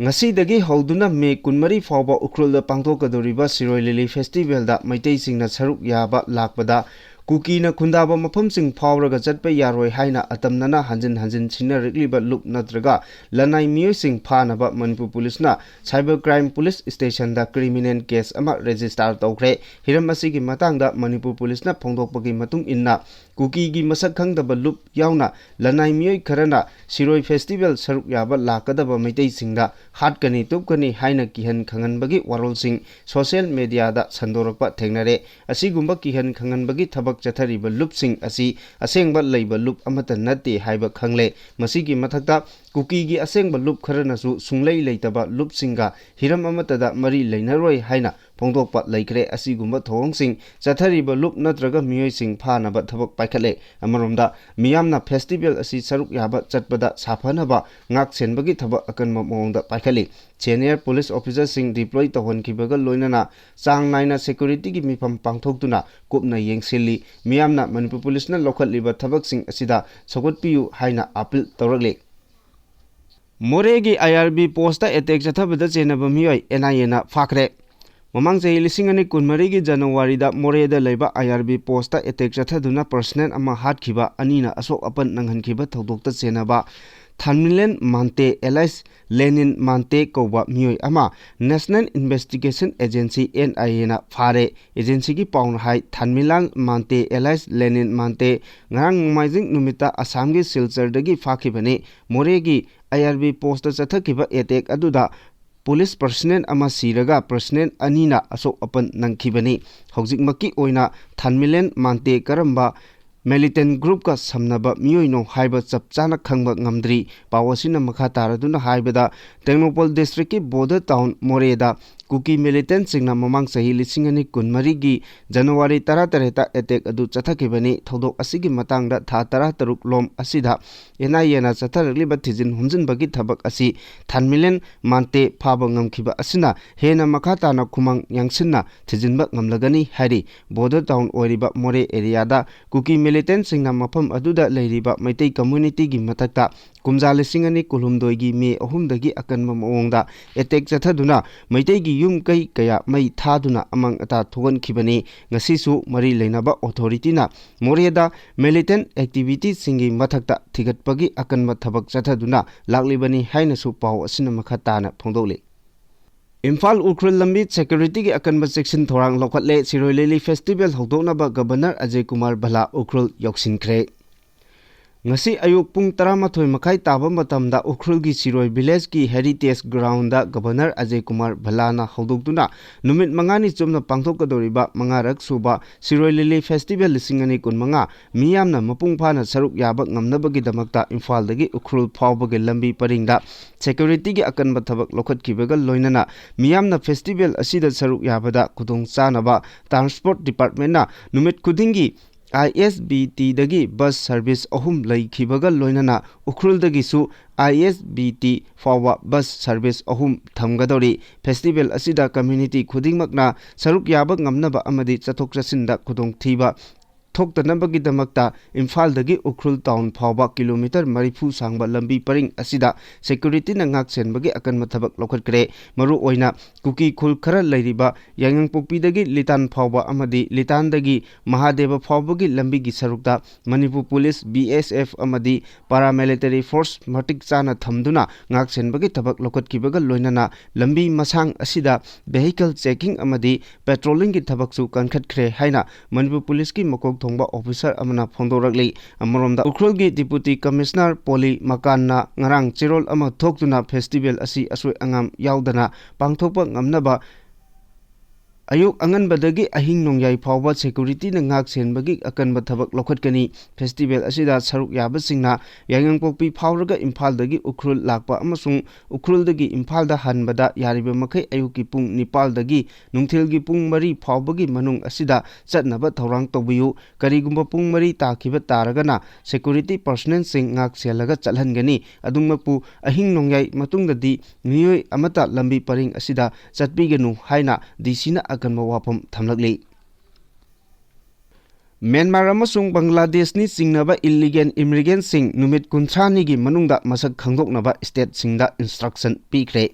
ꯉꯁꯤꯗꯒꯤ ꯍꯧꯗꯨꯅ ꯃꯦ ꯀꯨꯟꯃꯔꯤ ꯐꯥꯎꯕ ꯎꯈ꯭ꯔꯨꯜꯗ ꯄꯥꯡꯊꯣꯛꯀꯗꯧꯔꯤꯕ ꯁꯤꯔꯣꯏ ꯂꯤꯂꯤ ꯐꯦꯁꯇꯤꯚꯦꯜꯗ ꯃꯩꯇꯩꯁꯤꯡꯅ ꯁꯔꯨꯛ ꯌꯥꯕ ꯂꯥꯛꯄꯗ ꯀꯨꯀꯤꯅ ꯈꯨꯟꯗꯥꯕ ꯃꯐꯝꯁꯤꯡ ꯐꯥꯎꯔꯒ ꯆꯠꯄ ꯌꯥꯔꯣꯏ ꯍꯥꯏꯅ ꯑꯇꯝꯅꯅ ꯍꯟꯖꯤꯟ ꯍꯟꯖꯤꯟ ꯁꯤꯡꯅꯔꯛꯂꯤꯕ ꯂꯨꯞ ꯅꯠꯇ꯭ꯔꯒ ꯂꯅꯥꯏ ꯃꯤꯑꯣꯏꯁꯤꯡ ꯐꯥꯅꯕ ꯃꯅꯤꯄꯨꯔ ꯄꯨꯂꯤꯁꯅ ꯁꯥꯏꯕꯔ ꯀ꯭ꯔꯥꯏꯝ ꯄꯨꯂꯤꯁ ꯁ꯭ꯇꯦꯁꯟꯗ ꯀ꯭ꯔꯤꯃꯤꯅꯦꯜ ꯀꯦꯁ ꯑꯃ ꯔꯦꯖꯤꯁꯇꯥꯔ ꯇꯧꯈ꯭ꯔꯦ꯫ ꯍꯤꯔꯝ ꯑꯁꯤꯒꯤ ꯃꯇꯥꯡꯗ ꯃꯅꯤꯄꯨꯔ ꯄꯨꯂꯤꯁꯅ ꯐꯣꯡꯗꯣꯛꯄꯒꯤ ꯃꯇꯨꯡ ꯏꯟꯅ, ꯀꯨꯀꯤꯒꯤ ꯃꯁꯛ ꯈꯪꯗꯕ ꯂꯨꯞ ꯌꯥꯎꯅ ꯂꯅꯥꯏ ꯃꯤꯑꯣꯏ ꯈꯔꯅ ꯁꯤꯔꯣꯏ ꯐꯦꯁꯇꯤꯚꯦꯜ ꯁꯔꯨꯛ ꯌꯥꯕ ꯂꯥꯛꯀꯗꯕ ꯃꯩꯇꯩꯁꯤꯡꯗ ꯍꯥꯠꯀꯅꯤ, ꯇꯨꯞꯀꯅꯤ ꯍꯥꯏꯅ ꯀꯤꯍꯟ ꯈꯪꯍꯟꯕꯒꯤ ꯋꯥꯔꯣꯜꯁꯤꯡ ꯁꯣꯁꯤꯌꯦꯜ ꯃꯦꯗꯤꯌꯥꯗ ꯁꯟꯗꯣꯔꯛꯄ ꯊꯦꯡꯅꯔꯦ꯫ ꯑꯁꯤꯒꯨꯝꯕ ꯀꯤꯍꯟ ꯈꯪꯍꯟꯕꯒꯤ ꯊꯕꯛ ꯆꯠꯊꯔꯤꯕ ꯂꯨꯞꯁꯤꯡ ꯑꯁꯤ ꯑꯁꯦꯡꯕ ꯂꯩꯕ ꯂꯨꯞ ꯑꯃꯠꯇ ꯅꯠꯇꯦ ꯍꯥꯏꯕ ꯈꯪꯂꯦ꯫ ꯃꯁꯤꯒꯤ ꯃꯊꯛꯇ, ꯀꯨꯀꯤꯒꯤ ꯑꯁꯦꯡꯕ ꯂꯨꯞ ꯈꯔꯅꯁꯨ ꯁꯨꯡꯂꯩ ꯂꯩꯇꯕ ꯂꯨꯞꯁꯤꯡꯒ ꯍꯤꯔꯝ ꯑꯃꯠꯇꯗ ꯃꯔꯤ ꯂꯩꯅꯔꯣꯏ ꯍꯥꯏꯅ ꯐꯣꯡꯗꯣꯛꯄ ꯂꯩꯈ꯭ꯔꯦ꯫ ꯑꯁꯤꯒꯨꯝꯕ ꯊꯧꯑꯣꯡꯁꯤꯡ ꯆꯠꯊꯔꯤꯕ ꯂꯨꯞ ꯅꯠꯇ꯭ꯔꯒ ꯃꯤꯑꯣꯏꯁꯤꯡ ꯐꯥꯅꯕ ꯊꯕꯛ ꯄꯥꯏꯈꯠꯂꯦ꯫ ꯑꯃꯔꯣꯝꯗ, ꯃꯤꯌꯥꯝꯅ ꯐꯦꯁꯇꯤꯚꯦꯜ ꯑꯁꯤ ꯁꯔꯨꯛ ꯌꯥꯕ ꯆꯠꯄꯗ ꯁꯥꯐꯅꯕ ꯉꯥꯛ ꯁꯦꯟꯕꯒꯤ ꯊꯕꯛ ꯑꯀꯟꯕ ꯃꯑꯣꯡꯗ ꯄꯥꯏꯈꯠꯂꯤ꯫ ꯁꯦꯅꯤꯌꯔ ꯄꯨꯂꯤꯁ ꯑꯣꯐꯤꯁꯔꯁꯤꯡ ꯗꯤꯄ꯭ꯂꯣꯏ ꯇꯧꯍꯟꯈꯤꯕꯒ ꯂꯣꯏꯅꯅ ꯆꯥꯡ ꯅꯥꯏꯅ ꯁꯦꯀ꯭ꯌꯨꯔꯤꯇꯤꯒꯤ ꯃꯤꯐꯝ ꯄꯥꯡꯊꯣꯛꯇꯨꯅ ꯀꯨꯞꯅ ꯌꯦꯡꯁꯤꯜꯂꯤ꯫ ꯃꯤꯌꯥꯝꯅ ꯃꯅꯤꯄꯨꯔ ꯄꯨꯂꯤꯁꯅ ꯂꯧꯈꯠꯂꯤꯕ ꯊꯕꯛꯁꯤꯡ ꯑꯁꯤꯗ ꯁꯧꯒꯠꯄꯤꯌꯨ ꯍꯥꯏꯅ ꯑꯥꯄꯤꯜ ꯇꯧꯔꯛꯂꯤ꯫ ꯃꯣꯔꯦꯒꯤ ꯑꯥꯏ ꯑꯥꯔ ꯕꯤ ꯄꯣꯁꯇ ꯑꯦꯇꯦꯛ ꯆꯠꯊꯕꯗ ꯆꯦꯟꯅꯕ ꯃꯤꯑꯣꯏ ꯑꯦꯟ ꯑꯥꯏ ꯑꯦꯅ ꯐꯥꯈ꯭ꯔꯦ꯫ ꯃꯃꯥꯡ ꯆꯍꯤ ꯂꯤꯁꯤꯡ ꯑꯅꯤ ꯀꯨꯟꯃꯔꯤꯒꯤ ꯖꯅꯋꯥꯔꯤꯗ ꯃꯣꯔꯦꯗ ꯂꯩꯕ I R B post attack ꯆꯠꯊꯗꯨꯅ ꯄꯔꯁꯅꯦꯜ ꯑꯃ ꯍꯥꯠꯈꯤꯕ ꯑꯅꯤꯅ ꯑꯁꯣꯛ ꯑꯄꯟ ꯅꯪꯍꯟꯈꯤꯕ ꯊꯧꯗꯣꯛꯇ ꯆꯦꯟꯅꯕ ꯊꯥꯟꯃꯤꯂꯦꯟ ꯃꯥꯟꯇꯦ alias ꯂꯦꯅꯤꯟ ꯃꯥꯟꯇꯦ ꯀꯧꯕ ꯃꯤꯑꯣꯏ ꯑꯃ National Investigation Agency, NIAꯅ ꯐꯥꯔꯦ꯫ ꯑꯦꯖꯦꯟꯁꯤꯒꯤ ꯄꯥꯎꯅ ꯍꯥꯏ, ꯊꯥꯟꯃꯤꯂꯥꯟ ꯃꯥꯟꯇꯦ alias ꯂꯦꯅꯤꯟ ꯃꯥꯟꯇꯦ ꯉꯔꯥꯡ ꯅꯣꯡꯃꯥꯏꯖꯤꯡ ꯅꯨꯃꯤꯠꯇ ꯑꯁꯥꯝꯒꯤ ꯁꯤꯜꯆꯔꯗꯒꯤ ꯐꯥꯈꯤꯕꯅꯤ꯫ ꯃꯣꯔꯦꯒꯤ IRB postꯇ ꯆꯠꯊꯈꯤꯕ attack ꯑꯗꯨꯗ ꯄꯨꯂꯤꯁ personnel ꯑꯃ ꯁꯤꯔꯒ personnel ꯑꯅꯤꯅ ꯑꯁꯣꯛ ꯑꯄꯟ ꯅꯪꯈꯤꯕꯅꯤ꯫ ꯍꯧꯖꯤꯛꯃꯛꯀꯤ ꯑꯣꯏꯅ ꯊꯥꯟꯃꯤꯂꯦꯟ ꯃꯥꯟꯇꯦ ꯀꯔꯝꯕ militant groupꯀ ꯁꯝꯅꯕ ꯃꯤꯑꯣꯏꯅꯣ ꯍꯥꯏꯕ ꯆꯞ ꯆꯥꯅ ꯈꯪꯕ ꯉꯝꯗ꯭ꯔꯤ꯫ ꯄꯥꯎ ꯑꯁꯤꯅ ꯃꯈꯥ ꯇꯥꯔꯗꯨꯅ ꯍꯥꯏꯕꯗ, ꯇꯦꯡꯅꯧꯄꯜ districtꯀꯤ border town ꯃꯣꯔꯦꯗ ꯀꯨꯀꯤ militantꯁꯤꯡꯅ ꯃꯃꯥꯡ ꯆꯍꯤ ꯂꯤꯁꯤꯡ ꯑꯅꯤ ꯀꯨꯟꯃꯔꯤꯒꯤ January ꯇꯔꯥꯇꯔꯦꯠꯇ attack ꯑꯗꯨ ꯆꯠꯊꯈꯤꯕꯅꯤ꯫ ꯊꯧꯗꯣꯛ ꯑꯁꯤꯒꯤ ꯃꯇꯥꯡꯗ ꯊꯥ ꯇꯔꯥꯇꯔꯨꯛ ꯂꯣꯝ ꯑꯁꯤꯗ NIAꯅ ꯆꯠꯊꯔꯛꯂꯤꯕ ꯊꯤꯖꯤꯟ ꯍꯨꯝꯖꯤꯟꯕꯒꯤ ꯊꯕꯛ ꯑꯁꯤ ꯊꯥꯟꯃꯤꯂꯦꯟ ꯃꯥꯟꯇꯦ ꯐꯥꯕ ꯉꯝꯈꯤꯕ ꯑꯁꯤꯅ ꯍꯦꯟꯅ ꯃꯈꯥ ꯇꯥꯅ ꯈꯨꯃꯥꯡ ꯌꯥꯡꯁꯤꯟꯅ ꯊꯤꯖꯤꯟꯕ ꯉꯝꯂꯒꯅꯤ ꯍꯥꯏꯔꯤ꯫ Border town ꯑꯣꯏꯔꯤꯕ ꯃꯣꯔꯦ areaꯗ ꯀꯨꯀꯤ militantꯁꯤꯡꯅ ꯃꯐꯝ ꯑꯗꯨꯗ ꯂꯩꯔꯤꯕ ꯃꯩꯇꯩ communityꯒꯤ ꯃꯊꯛꯇ ꯀꯨꯝꯖꯥ ꯂꯤꯁꯤꯡ ꯑꯅꯤ ꯀꯨꯟꯍꯨꯝꯗꯣꯏꯒꯤ May ꯑꯍꯨꯝꯗꯒꯤ ꯑꯀꯟꯕ ꯃꯑꯣꯡꯗ attack ꯆꯠꯊꯗꯨꯅ ꯃꯩꯇꯩꯒꯤ ꯌꯨꯝ ꯀꯩ ꯀꯌꯥ ꯃꯩ ꯊꯥꯗꯨꯅ ꯑꯃꯥꯡ ꯑꯇꯥ ꯊꯣꯛꯍꯟꯈꯤꯕꯅꯤ꯫ ꯉꯁꯤꯁꯨ ꯃꯔꯤ ꯂꯩꯅꯕ authorityꯅ ꯃꯣꯔꯦꯗ militant activityꯁꯤꯡꯒꯤ ꯃꯊꯛꯇ ꯊꯤꯒꯠꯄꯒꯤ ꯑꯀꯟꯕ ꯊꯕꯛ ꯆꯠꯊꯗꯨꯅ ꯂꯥꯛꯂꯤꯕꯅꯤ ꯍꯥꯏꯅꯁꯨ ꯄꯥꯎ ꯑꯁꯤꯅ ꯃꯈꯥ ꯇꯥꯅ ꯐꯣꯡꯗꯣꯛꯂꯤ꯫ ꯏꯝꯐꯥꯜ ꯎꯈ꯭ꯔꯨꯜ ꯂꯝꯕꯤ securityꯒꯤ ꯑꯀꯟꯕ ꯆꯦꯛꯁꯤꯟ ꯊꯧꯔꯥꯡ ꯂꯧꯈꯠꯂꯦ꯫ ꯁꯤꯔꯣꯏ ꯂꯤꯂꯤ festival ꯍꯧꯗꯣꯛꯅꯕ Governor ꯑꯖꯌ ꯀꯨꯃꯥꯔ ꯚꯜꯂꯥ ꯎꯈ꯭ꯔꯨꯜ ꯌꯧꯁꯤꯟꯈ꯭ꯔꯦ꯫ ꯉꯁꯤ ꯑꯌꯨꯛ ꯄꯨꯡ ꯇꯔꯥꯃꯥꯊꯣꯏ ꯃꯈꯥꯏ ꯇꯥꯕ ꯃꯇꯝꯗ ꯎꯈ꯭ꯔꯨꯜꯒꯤ ꯁꯤꯔꯣꯏ villageꯀꯤ heritage groundꯗ Governor ꯑꯖꯌ ꯀꯨꯃꯥꯔ ꯚꯜꯂꯥꯅ ꯍꯧꯗꯣꯛꯇꯨꯅ ꯅꯨꯃꯤꯠ ꯃꯉꯥꯅꯤ ꯆꯨꯞꯅ ꯄꯥꯡꯊꯣꯛꯀꯗꯧꯔꯤꯕ ꯃꯉꯥꯔꯛ ꯁꯨꯕ ꯁꯤꯔꯣꯏ ꯂꯤꯂꯤ festival ꯂꯤꯁꯤꯡ ꯑꯅꯤ ꯀꯨꯟꯃꯉꯥ ꯃꯤꯌꯥꯝꯅ ꯃꯄꯨꯡ ꯐꯥꯅ ꯁꯔꯨꯛ ꯌꯥꯕ ꯉꯝꯅꯕꯒꯤꯗꯃꯛꯇ ꯏꯝꯐꯥꯜꯗꯒꯤ ꯎꯈ꯭ꯔꯨꯜ ꯐꯥꯎꯕꯒꯤ ꯂꯝꯕꯤ ꯄꯔꯤꯡꯗ securityꯒꯤ ꯑꯀꯟꯕ ꯊꯕꯛ ꯂꯧꯈꯠꯈꯤꯕꯒ ꯂꯣꯏꯅꯅ ꯃꯤꯌꯥꯝꯅ festival ꯑꯁꯤꯗ ꯁꯔꯨꯛ ꯌꯥꯕꯗ ꯈꯨꯗꯣꯡ ꯆꯥꯅꯕ transport departmentꯅ ꯅꯨꯃꯤꯠ ꯈꯨꯗꯤꯡꯒꯤ ISBTꯗꯒꯤ bus service ꯑꯍꯨꯝ ꯂꯩꯈꯤꯕꯒ ꯂꯣꯏꯅꯅ ꯎꯈ꯭ꯔꯨꯜꯗꯒꯤꯁꯨ ISBT ꯐꯥꯎꯕ bus service ꯑꯍꯨꯝ ꯊꯝꯒꯗꯧꯔꯤ꯫ Festival ꯑꯁꯤꯗ community ꯈꯨꯗꯤꯡꯃꯛꯅ ꯁꯔꯨꯛ ꯌꯥꯕ ꯉꯝꯅꯕ ꯑꯃꯗꯤ ꯆꯠꯊꯣꯛ ꯆꯠꯁꯤꯟꯗ ꯈꯨꯗꯣꯡꯊꯤꯕ ꯊꯣꯛꯇꯅꯕꯒꯤꯗꯃꯛꯇ ꯏꯝꯐꯥꯜꯗꯒꯤ ꯎꯈ꯭ꯔꯨꯜ ꯇꯥꯎꯟ ꯐꯥꯎꯕ ꯀꯤꯂꯣꯃꯤꯇꯔ ꯃꯔꯤꯐꯨ ꯁꯥꯡꯕ ꯂꯝꯕꯤ ꯄꯔꯤꯡ ꯑꯁꯤꯗ ꯁꯦꯀ꯭ꯌꯨꯔꯤꯇꯤꯅ ꯉꯥꯛ ꯁꯦꯟꯕꯒꯤ ꯑꯀꯟꯕ ꯊꯕꯛ ꯂꯧꯈꯠꯈ꯭ꯔꯦ꯫ ꯃꯔꯨꯑꯣꯏꯅ ꯀꯨꯀꯤ ꯈꯨꯜ ꯈꯔ ꯂꯩꯔꯤꯕ ꯌꯥꯏꯉꯪꯄꯣꯛꯄꯤꯗꯒꯤ ꯂꯤꯇꯥꯟ ꯐꯥꯎꯕ ꯑꯃꯗꯤ ꯂꯤꯇꯥꯟꯗꯒꯤ ꯃꯍꯥꯗꯦꯕ ꯐꯥꯎꯕꯒꯤ ꯂꯝꯕꯤꯒꯤ ꯁꯔꯨꯛꯇ ꯃꯅꯤꯄꯨꯔ ꯄꯨꯂꯤꯁ, ꯕꯤ ꯑꯦꯁ ꯑꯦꯐ ꯑꯃꯗꯤ ꯄꯥꯔꯥꯃꯤꯂꯤꯇꯔꯤ ꯐꯣꯔꯁ ꯃꯇꯤꯛ ꯆꯥꯅ ꯊꯝꯗꯨꯅ ꯉꯥꯛ ꯁꯦꯟꯕꯒꯤ ꯊꯕꯛ ꯂꯧꯈꯠꯈꯤꯕꯒ ꯂꯣꯏꯅꯅ ꯂꯝꯕꯤ ꯃꯁꯥꯡ ꯑꯁꯤꯗ vehicle checking ꯑꯃꯗꯤ patrolling ꯒꯤ ꯊꯕꯛꯁꯨ ꯀꯟꯈꯠꯈ꯭ꯔꯦ ꯍꯥꯏꯅ ꯃꯅꯤꯄꯨꯔ ꯄꯨꯂꯤꯁꯀꯤ ꯃꯀꯣꯛ ꯊꯣꯡꯕ ꯑꯣꯐꯤꯁꯔ ꯑꯃꯅ ꯐꯣꯡꯗꯣꯔꯛꯂꯤ꯫ ꯑꯃꯔꯣꯝꯗ ꯎꯈ꯭ꯔꯨꯜꯒꯤ Deputy Commissioner ꯄꯣꯂꯤ ꯃꯀꯥꯟꯅ ꯉꯔꯥꯡ ꯆꯦꯔꯣꯜ ꯑꯃ ꯊꯣꯛꯇꯨꯅ ꯐꯦꯁꯇꯤꯚꯦꯜ ꯑꯁꯤ ꯑꯁꯣꯏ ꯑꯉꯥꯝ ꯌꯥꯎꯗꯅ ꯄꯥꯡꯊꯣꯛꯄ ꯉꯝꯅꯕ ꯑꯌꯨꯛ ꯑꯉꯟꯕꯗꯒꯤ ꯑꯍꯤꯡ ꯅꯣꯡꯌꯥꯏ ꯐꯥꯎꯕ ꯁꯦꯀ꯭ꯌꯨꯔꯤꯇꯤꯅ ꯉꯥꯛ ꯁꯦꯟꯕꯒꯤ ꯑꯀꯟꯕ ꯊꯕꯛ ꯂꯧꯈꯠꯀꯅꯤ꯫ ꯐꯦꯁꯇꯤꯚꯦꯜ ꯑꯁꯤꯗ ꯁꯔꯨꯛ ꯌꯥꯕꯁꯤꯡꯅ ꯌꯥꯏꯉꯪꯄꯣꯛꯄꯤ ꯐꯥꯎꯔꯒ ꯏꯝꯐꯥꯜꯗꯒꯤ ꯎꯈ꯭ꯔꯨꯜ ꯂꯥꯛꯄ ꯑꯃꯁꯨꯡ ꯎꯈ꯭ꯔꯨꯜꯗꯒꯤ ꯏꯝꯐꯥꯜꯗ ꯍꯟꯕꯗ ꯌꯥꯔꯤꯕ ꯃꯈꯩ ꯑꯌꯨꯛꯀꯤ ꯄꯨꯡ ꯅꯤꯄꯥꯜꯗꯒꯤ ꯅꯨꯡꯊꯤꯜꯒꯤ ꯄꯨꯡ ꯃꯔꯤ ꯐꯥꯎꯕꯒꯤ ꯃꯅꯨꯡ ꯑꯁꯤꯗ ꯆꯠꯅꯕ ꯊꯧꯔꯥꯡ ꯇꯧꯕꯤꯌꯨ꯫ ꯀꯔꯤꯒꯨꯝꯕ ꯄꯨꯡ ꯃꯔꯤ ꯇꯥꯈꯤꯕ ꯇꯥꯔꯒꯅ ꯁꯦꯀ꯭ꯌꯨꯔꯤꯇꯤ ꯄꯔꯁꯅꯦꯜꯁꯤꯡ ꯉꯥꯛ ꯁꯦꯜꯂꯒ ꯆꯠꯍꯟꯒꯅꯤ꯫ ꯑꯗꯨꯃꯛꯄꯨ ꯑꯍꯤꯡ ꯅꯣꯡꯌꯥꯏ ꯃꯇꯨꯡꯗꯗꯤ ꯃꯤꯑꯣꯏ ꯑꯃꯠꯇ ꯂꯝꯕꯤ ꯄꯔꯤꯡ ꯑꯁꯤꯗ ꯆꯠꯄꯤꯒꯅꯨ ꯍꯥꯏꯅ ꯗꯤ ꯁꯤꯅ ꯑꯀꯟꯕ ꯋꯥꯐꯝ ꯊꯝꯂꯛꯂꯤ꯫ ꯃ꯭ꯌꯥꯟꯃꯥꯔ ꯑꯃꯁꯨꯡ ꯕꯪꯒ꯭ꯂꯥꯗꯦꯁꯅꯤ ꯆꯤꯡꯅꯕ ꯏꯜꯂꯤꯒꯦꯜ ꯏꯃꯤꯒ꯭ꯔꯦꯟꯠꯁꯤꯡ ꯅꯨꯃꯤꯠ ꯀꯨꯟꯊ꯭ꯔꯥꯅꯤꯒꯤ ꯃꯅꯨꯡꯗ ꯃꯁꯛ ꯈꯪꯗꯣꯛꯅꯕ ꯁ꯭ꯇꯦꯠꯁꯤꯡꯗ ꯏꯟꯁꯇ꯭ꯔꯛꯁꯟ ꯄꯤꯈ꯭ꯔꯦ꯫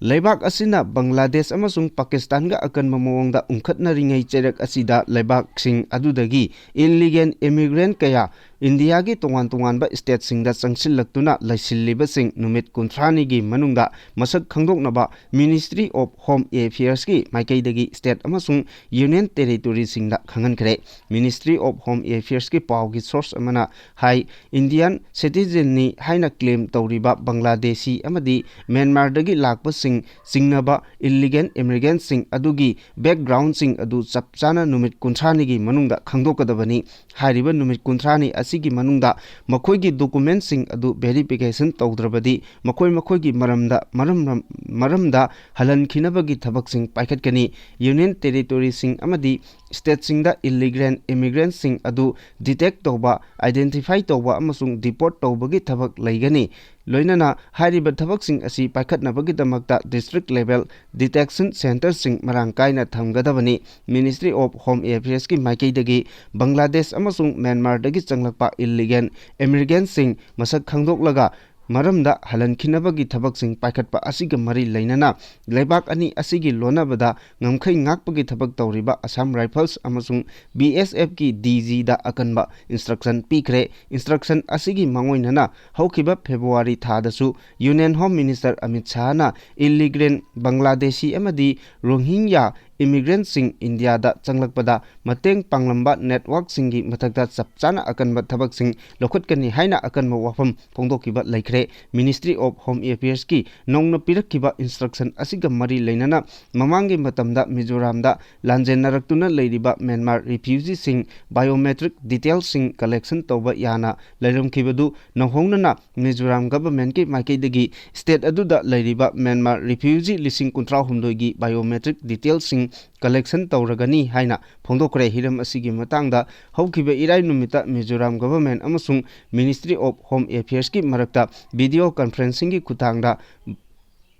ꯂꯩꯕꯥꯛ ꯑꯁꯤꯅ ꯕꯪꯒ꯭ꯂꯥꯗꯦꯁ ꯑꯃꯁꯨꯡ ꯄꯥꯀꯤꯁꯇꯥꯟꯒ ꯑꯀꯟꯕ ꯃꯑꯣꯡꯗ ꯎꯪꯈꯠꯅꯔꯤꯉꯩ ꯆꯩꯔꯛ ꯑꯁꯤꯗ ꯂꯩꯕꯥꯛꯁꯤꯡ ꯑꯗꯨꯗꯒꯤ ꯏꯜꯂꯤꯒꯦꯜ ꯏꯃꯤꯒ꯭ꯔꯦꯟꯠ ꯀꯌꯥ ꯏꯟꯗꯤꯌꯥꯒꯤ ꯇꯣꯉꯥꯟ ꯇꯣꯉꯥꯟꯕ ꯁ꯭ꯇꯦꯠꯁꯤꯡꯗ ꯆꯪꯁꯤꯜꯂꯛꯇꯨꯅ ꯂꯩꯁꯤꯜꯂꯤꯕꯁꯤꯡ ꯅꯨꯃꯤꯠ ꯀꯨꯟꯊ꯭ꯔꯥꯅꯤꯒꯤ ꯃꯅꯨꯡꯗ ꯃꯁꯛ ꯈꯪꯗꯣꯛꯅꯕ Ministry of Home Affairs ꯀꯤ ꯃꯥꯏꯀꯩꯗꯒꯤ ꯁ꯭ꯇꯦꯠ ꯑꯃꯁꯨꯡ union ꯇꯦꯔꯤꯇꯣꯔꯤꯁꯤꯡꯗ ꯈꯪꯍꯟꯈ꯭ꯔꯦ꯫ Ministry of Home Affairs ꯀꯤ ꯄꯥꯎꯒꯤ ꯁꯣꯔꯁ ꯑꯃꯅ ꯍꯥꯏ, ꯏꯟꯗꯤꯌꯥꯟ ꯁꯤꯇꯤꯖꯦꯟꯅꯤ ꯍꯥꯏꯅ ꯀ꯭ꯂꯦꯝ ꯇꯧꯔꯤꯕ ꯕꯪꯒ꯭ꯂꯥꯗꯦꯁꯤ ꯑꯃꯗꯤ ꯃ꯭ꯌꯥꯟꯃꯥꯔꯗꯒꯤ ꯂꯥꯛꯄꯁꯤꯡ ꯆꯤꯡꯅꯕ ꯏꯜꯂꯤꯒꯦꯜ ꯏꯃꯤꯒ꯭ꯔꯦꯟꯠꯁꯤꯡ ꯑꯗꯨꯒꯤ ꯕꯦꯛꯒ꯭ꯔꯥꯎꯟꯁꯤꯡ ꯑꯗꯨ ꯆꯞ ꯆꯥꯅ ꯅꯨꯃꯤꯠ ꯀꯨꯟꯊ꯭ꯔꯥꯅꯤꯒꯤ ꯃꯅꯨꯡꯗ ꯈꯪꯗꯣꯛꯀꯗꯕꯅꯤ꯫ ꯍꯥꯏꯔꯤꯕ ꯅꯨꯃꯤꯠ ꯀꯨꯟꯊ꯭ꯔꯥꯅꯤ ꯑꯁꯤꯒꯤ ꯃꯅꯨꯡꯗ ꯃꯈꯣꯏꯒꯤ ꯗꯣꯀꯨꯃꯦꯟꯠꯁꯤꯡ ꯑꯗꯨ ꯚꯦꯔꯤꯐꯤꯀꯦꯁꯟ ꯇꯧꯗ꯭ꯔꯕꯗꯤ ꯃꯈꯣꯏ ꯃꯈꯣꯏꯒꯤ ꯃꯔꯝꯗ, ꯃꯔꯝ, ꯃꯔꯝꯗ ꯍꯜꯍꯟꯈꯤꯅꯕꯒꯤ ꯊꯕꯛꯁꯤꯡ ꯄꯥꯏꯈꯠꯀꯅꯤ꯫ ꯌꯨꯅꯤꯌꯟ ꯇꯦꯔꯤꯇꯣꯔꯤꯁꯤꯡ ꯑꯃꯗꯤ ꯁ꯭ꯇꯦꯠꯁꯤꯡꯗ ꯏꯜꯂꯤꯒꯦꯜ ꯏꯃꯤꯒ꯭ꯔꯦꯟꯠꯁꯤꯡ ꯑꯗꯨ ꯗꯤꯇꯦꯛ ꯇꯧꯕ, ꯑꯥꯏꯗꯦꯟꯇꯤꯐꯥꯏ ꯇꯧꯕ ꯑꯃꯁꯨꯡ ꯗꯤꯄꯣꯔꯠ ꯇꯧꯕꯒꯤ ꯊꯕꯛ ꯂꯩꯒꯅꯤ꯫ ꯂꯣꯏꯅꯅ ꯍꯥꯏꯔꯤꯕ ꯊꯕꯛꯁꯤꯡ ꯑꯁꯤ ꯄꯥꯏꯈꯠꯅꯕꯒꯤꯗꯃꯛꯇ district level detection centreꯁꯤꯡ ꯃꯔꯥꯡ ꯀꯥꯏꯅ ꯊꯝꯒꯗꯕꯅꯤ꯫ Ministry of Home Affairsꯀꯤ ꯃꯥꯏꯀꯩꯗꯒꯤ ꯕꯪꯒ꯭ꯂꯥꯗꯦꯁ ꯑꯃꯁꯨꯡ ꯃ꯭ꯌꯥꯟꯃꯥꯔꯗꯒꯤ ꯆꯪꯂꯛꯄ illegal immigrantꯁꯤꯡ ꯃꯁꯛ ꯈꯪꯗꯣꯛꯂꯒ ꯃꯔꯝꯗ ꯍꯜꯍꯟꯈꯤꯅꯕꯒꯤ ꯊꯕꯛꯁꯤꯡ ꯄꯥꯏꯈꯠꯄ ꯑꯁꯤꯒ ꯃꯔꯤ ꯂꯩꯅꯅ ꯂꯩꯕꯥꯛ ꯑꯅꯤ ꯑꯁꯤꯒꯤ ꯂꯣꯟꯅꯕꯗ ꯉꯝꯈꯩ ꯉꯥꯛꯄꯒꯤ ꯊꯕꯛ ꯇꯧꯔꯤꯕ Assam Rifles ꯑꯃꯁꯨꯡ BSFꯀꯤ DGꯗ ꯑꯀꯟꯕ instruction ꯄꯤꯈ꯭ꯔꯦ꯫ Instruction ꯑꯁꯤꯒꯤ ꯃꯥꯡꯑꯣꯏꯅꯅ ꯍꯧꯈꯤꯕ February ꯊꯥꯗꯁꯨ Union Home Minister Amit ꯁꯥꯍꯅ illegal ꯕꯪꯒ꯭ꯂꯥꯗꯦꯁꯤ ꯑꯃꯗꯤ ꯔꯣꯍꯤꯡꯌꯥ immigrantꯁꯤꯡ ꯏꯟꯗꯤꯌꯥꯗ ꯆꯪꯂꯛꯄꯗ ꯃꯇꯦꯡ ꯄꯥꯡꯂꯝꯕ networkꯁꯤꯡꯒꯤ ꯃꯊꯛꯇ ꯆꯞ ꯆꯥꯅ ꯑꯀꯟꯕ ꯊꯕꯛꯁꯤꯡ ꯂꯧꯈꯠꯀꯅꯤ ꯍꯥꯏꯅ ꯑꯀꯟꯕ ꯋꯥꯐꯝ ꯐꯣꯡꯗꯣꯛꯈꯤꯕ ꯂꯩꯈ꯭ꯔꯦ꯫ Ministry of Home Affairsꯀꯤ ꯅꯧꯅ ꯄꯤꯔꯛꯈꯤꯕ instruction ꯑꯁꯤꯒ ꯃꯔꯤ ꯂꯩꯅꯅ ꯃꯃꯥꯡꯒꯤ ꯃꯇꯝꯗ ꯃꯤꯖꯣꯔꯥꯝꯗ ꯂꯥꯟꯖꯦꯟꯅꯔꯛꯇꯨꯅ ꯂꯩꯔꯤꯕ ꯃ꯭ꯌꯥꯟꯃꯥꯔ refugeeꯁꯤꯡ biometric detailsꯁꯤꯡ collection ꯇꯧꯕ ꯌꯥꯅ ꯂꯩꯔꯝꯈꯤꯕꯗꯨ ꯅꯧꯍꯧꯅꯅ ꯃꯤꯖꯣꯔꯥꯝ governmentꯀꯤ ꯃꯥꯏꯀꯩꯗꯒꯤ state ꯑꯗꯨꯗ ꯂꯩꯔꯤꯕ ꯃ꯭ꯌꯥꯟꯃꯥꯔ refugee ꯂꯤꯁꯤꯡ ꯀꯨꯟꯊ꯭ꯔꯥ ꯍꯨꯝꯗꯣꯏꯒꯤ biometric detailsꯁꯤꯡ collection ꯇꯧꯔꯒꯅꯤ ꯍꯥꯏꯅ ꯐꯣꯡꯗꯣꯛꯈ꯭ꯔꯦ꯫ ꯍꯤꯔꯝ ꯑꯁꯤꯒꯤ ꯃꯇꯥꯡꯗ ꯍꯧꯈꯤꯕ ꯏꯔꯥꯏ ꯅꯨꯃꯤꯠꯇ ꯃꯤꯖꯣꯔꯥꯝ government ꯑꯃꯁꯨꯡ Ministry of Home Affairsꯀꯤ ꯃꯔꯛꯇ video conferencingꯒꯤ ꯈꯨꯠꯊꯥꯡꯗ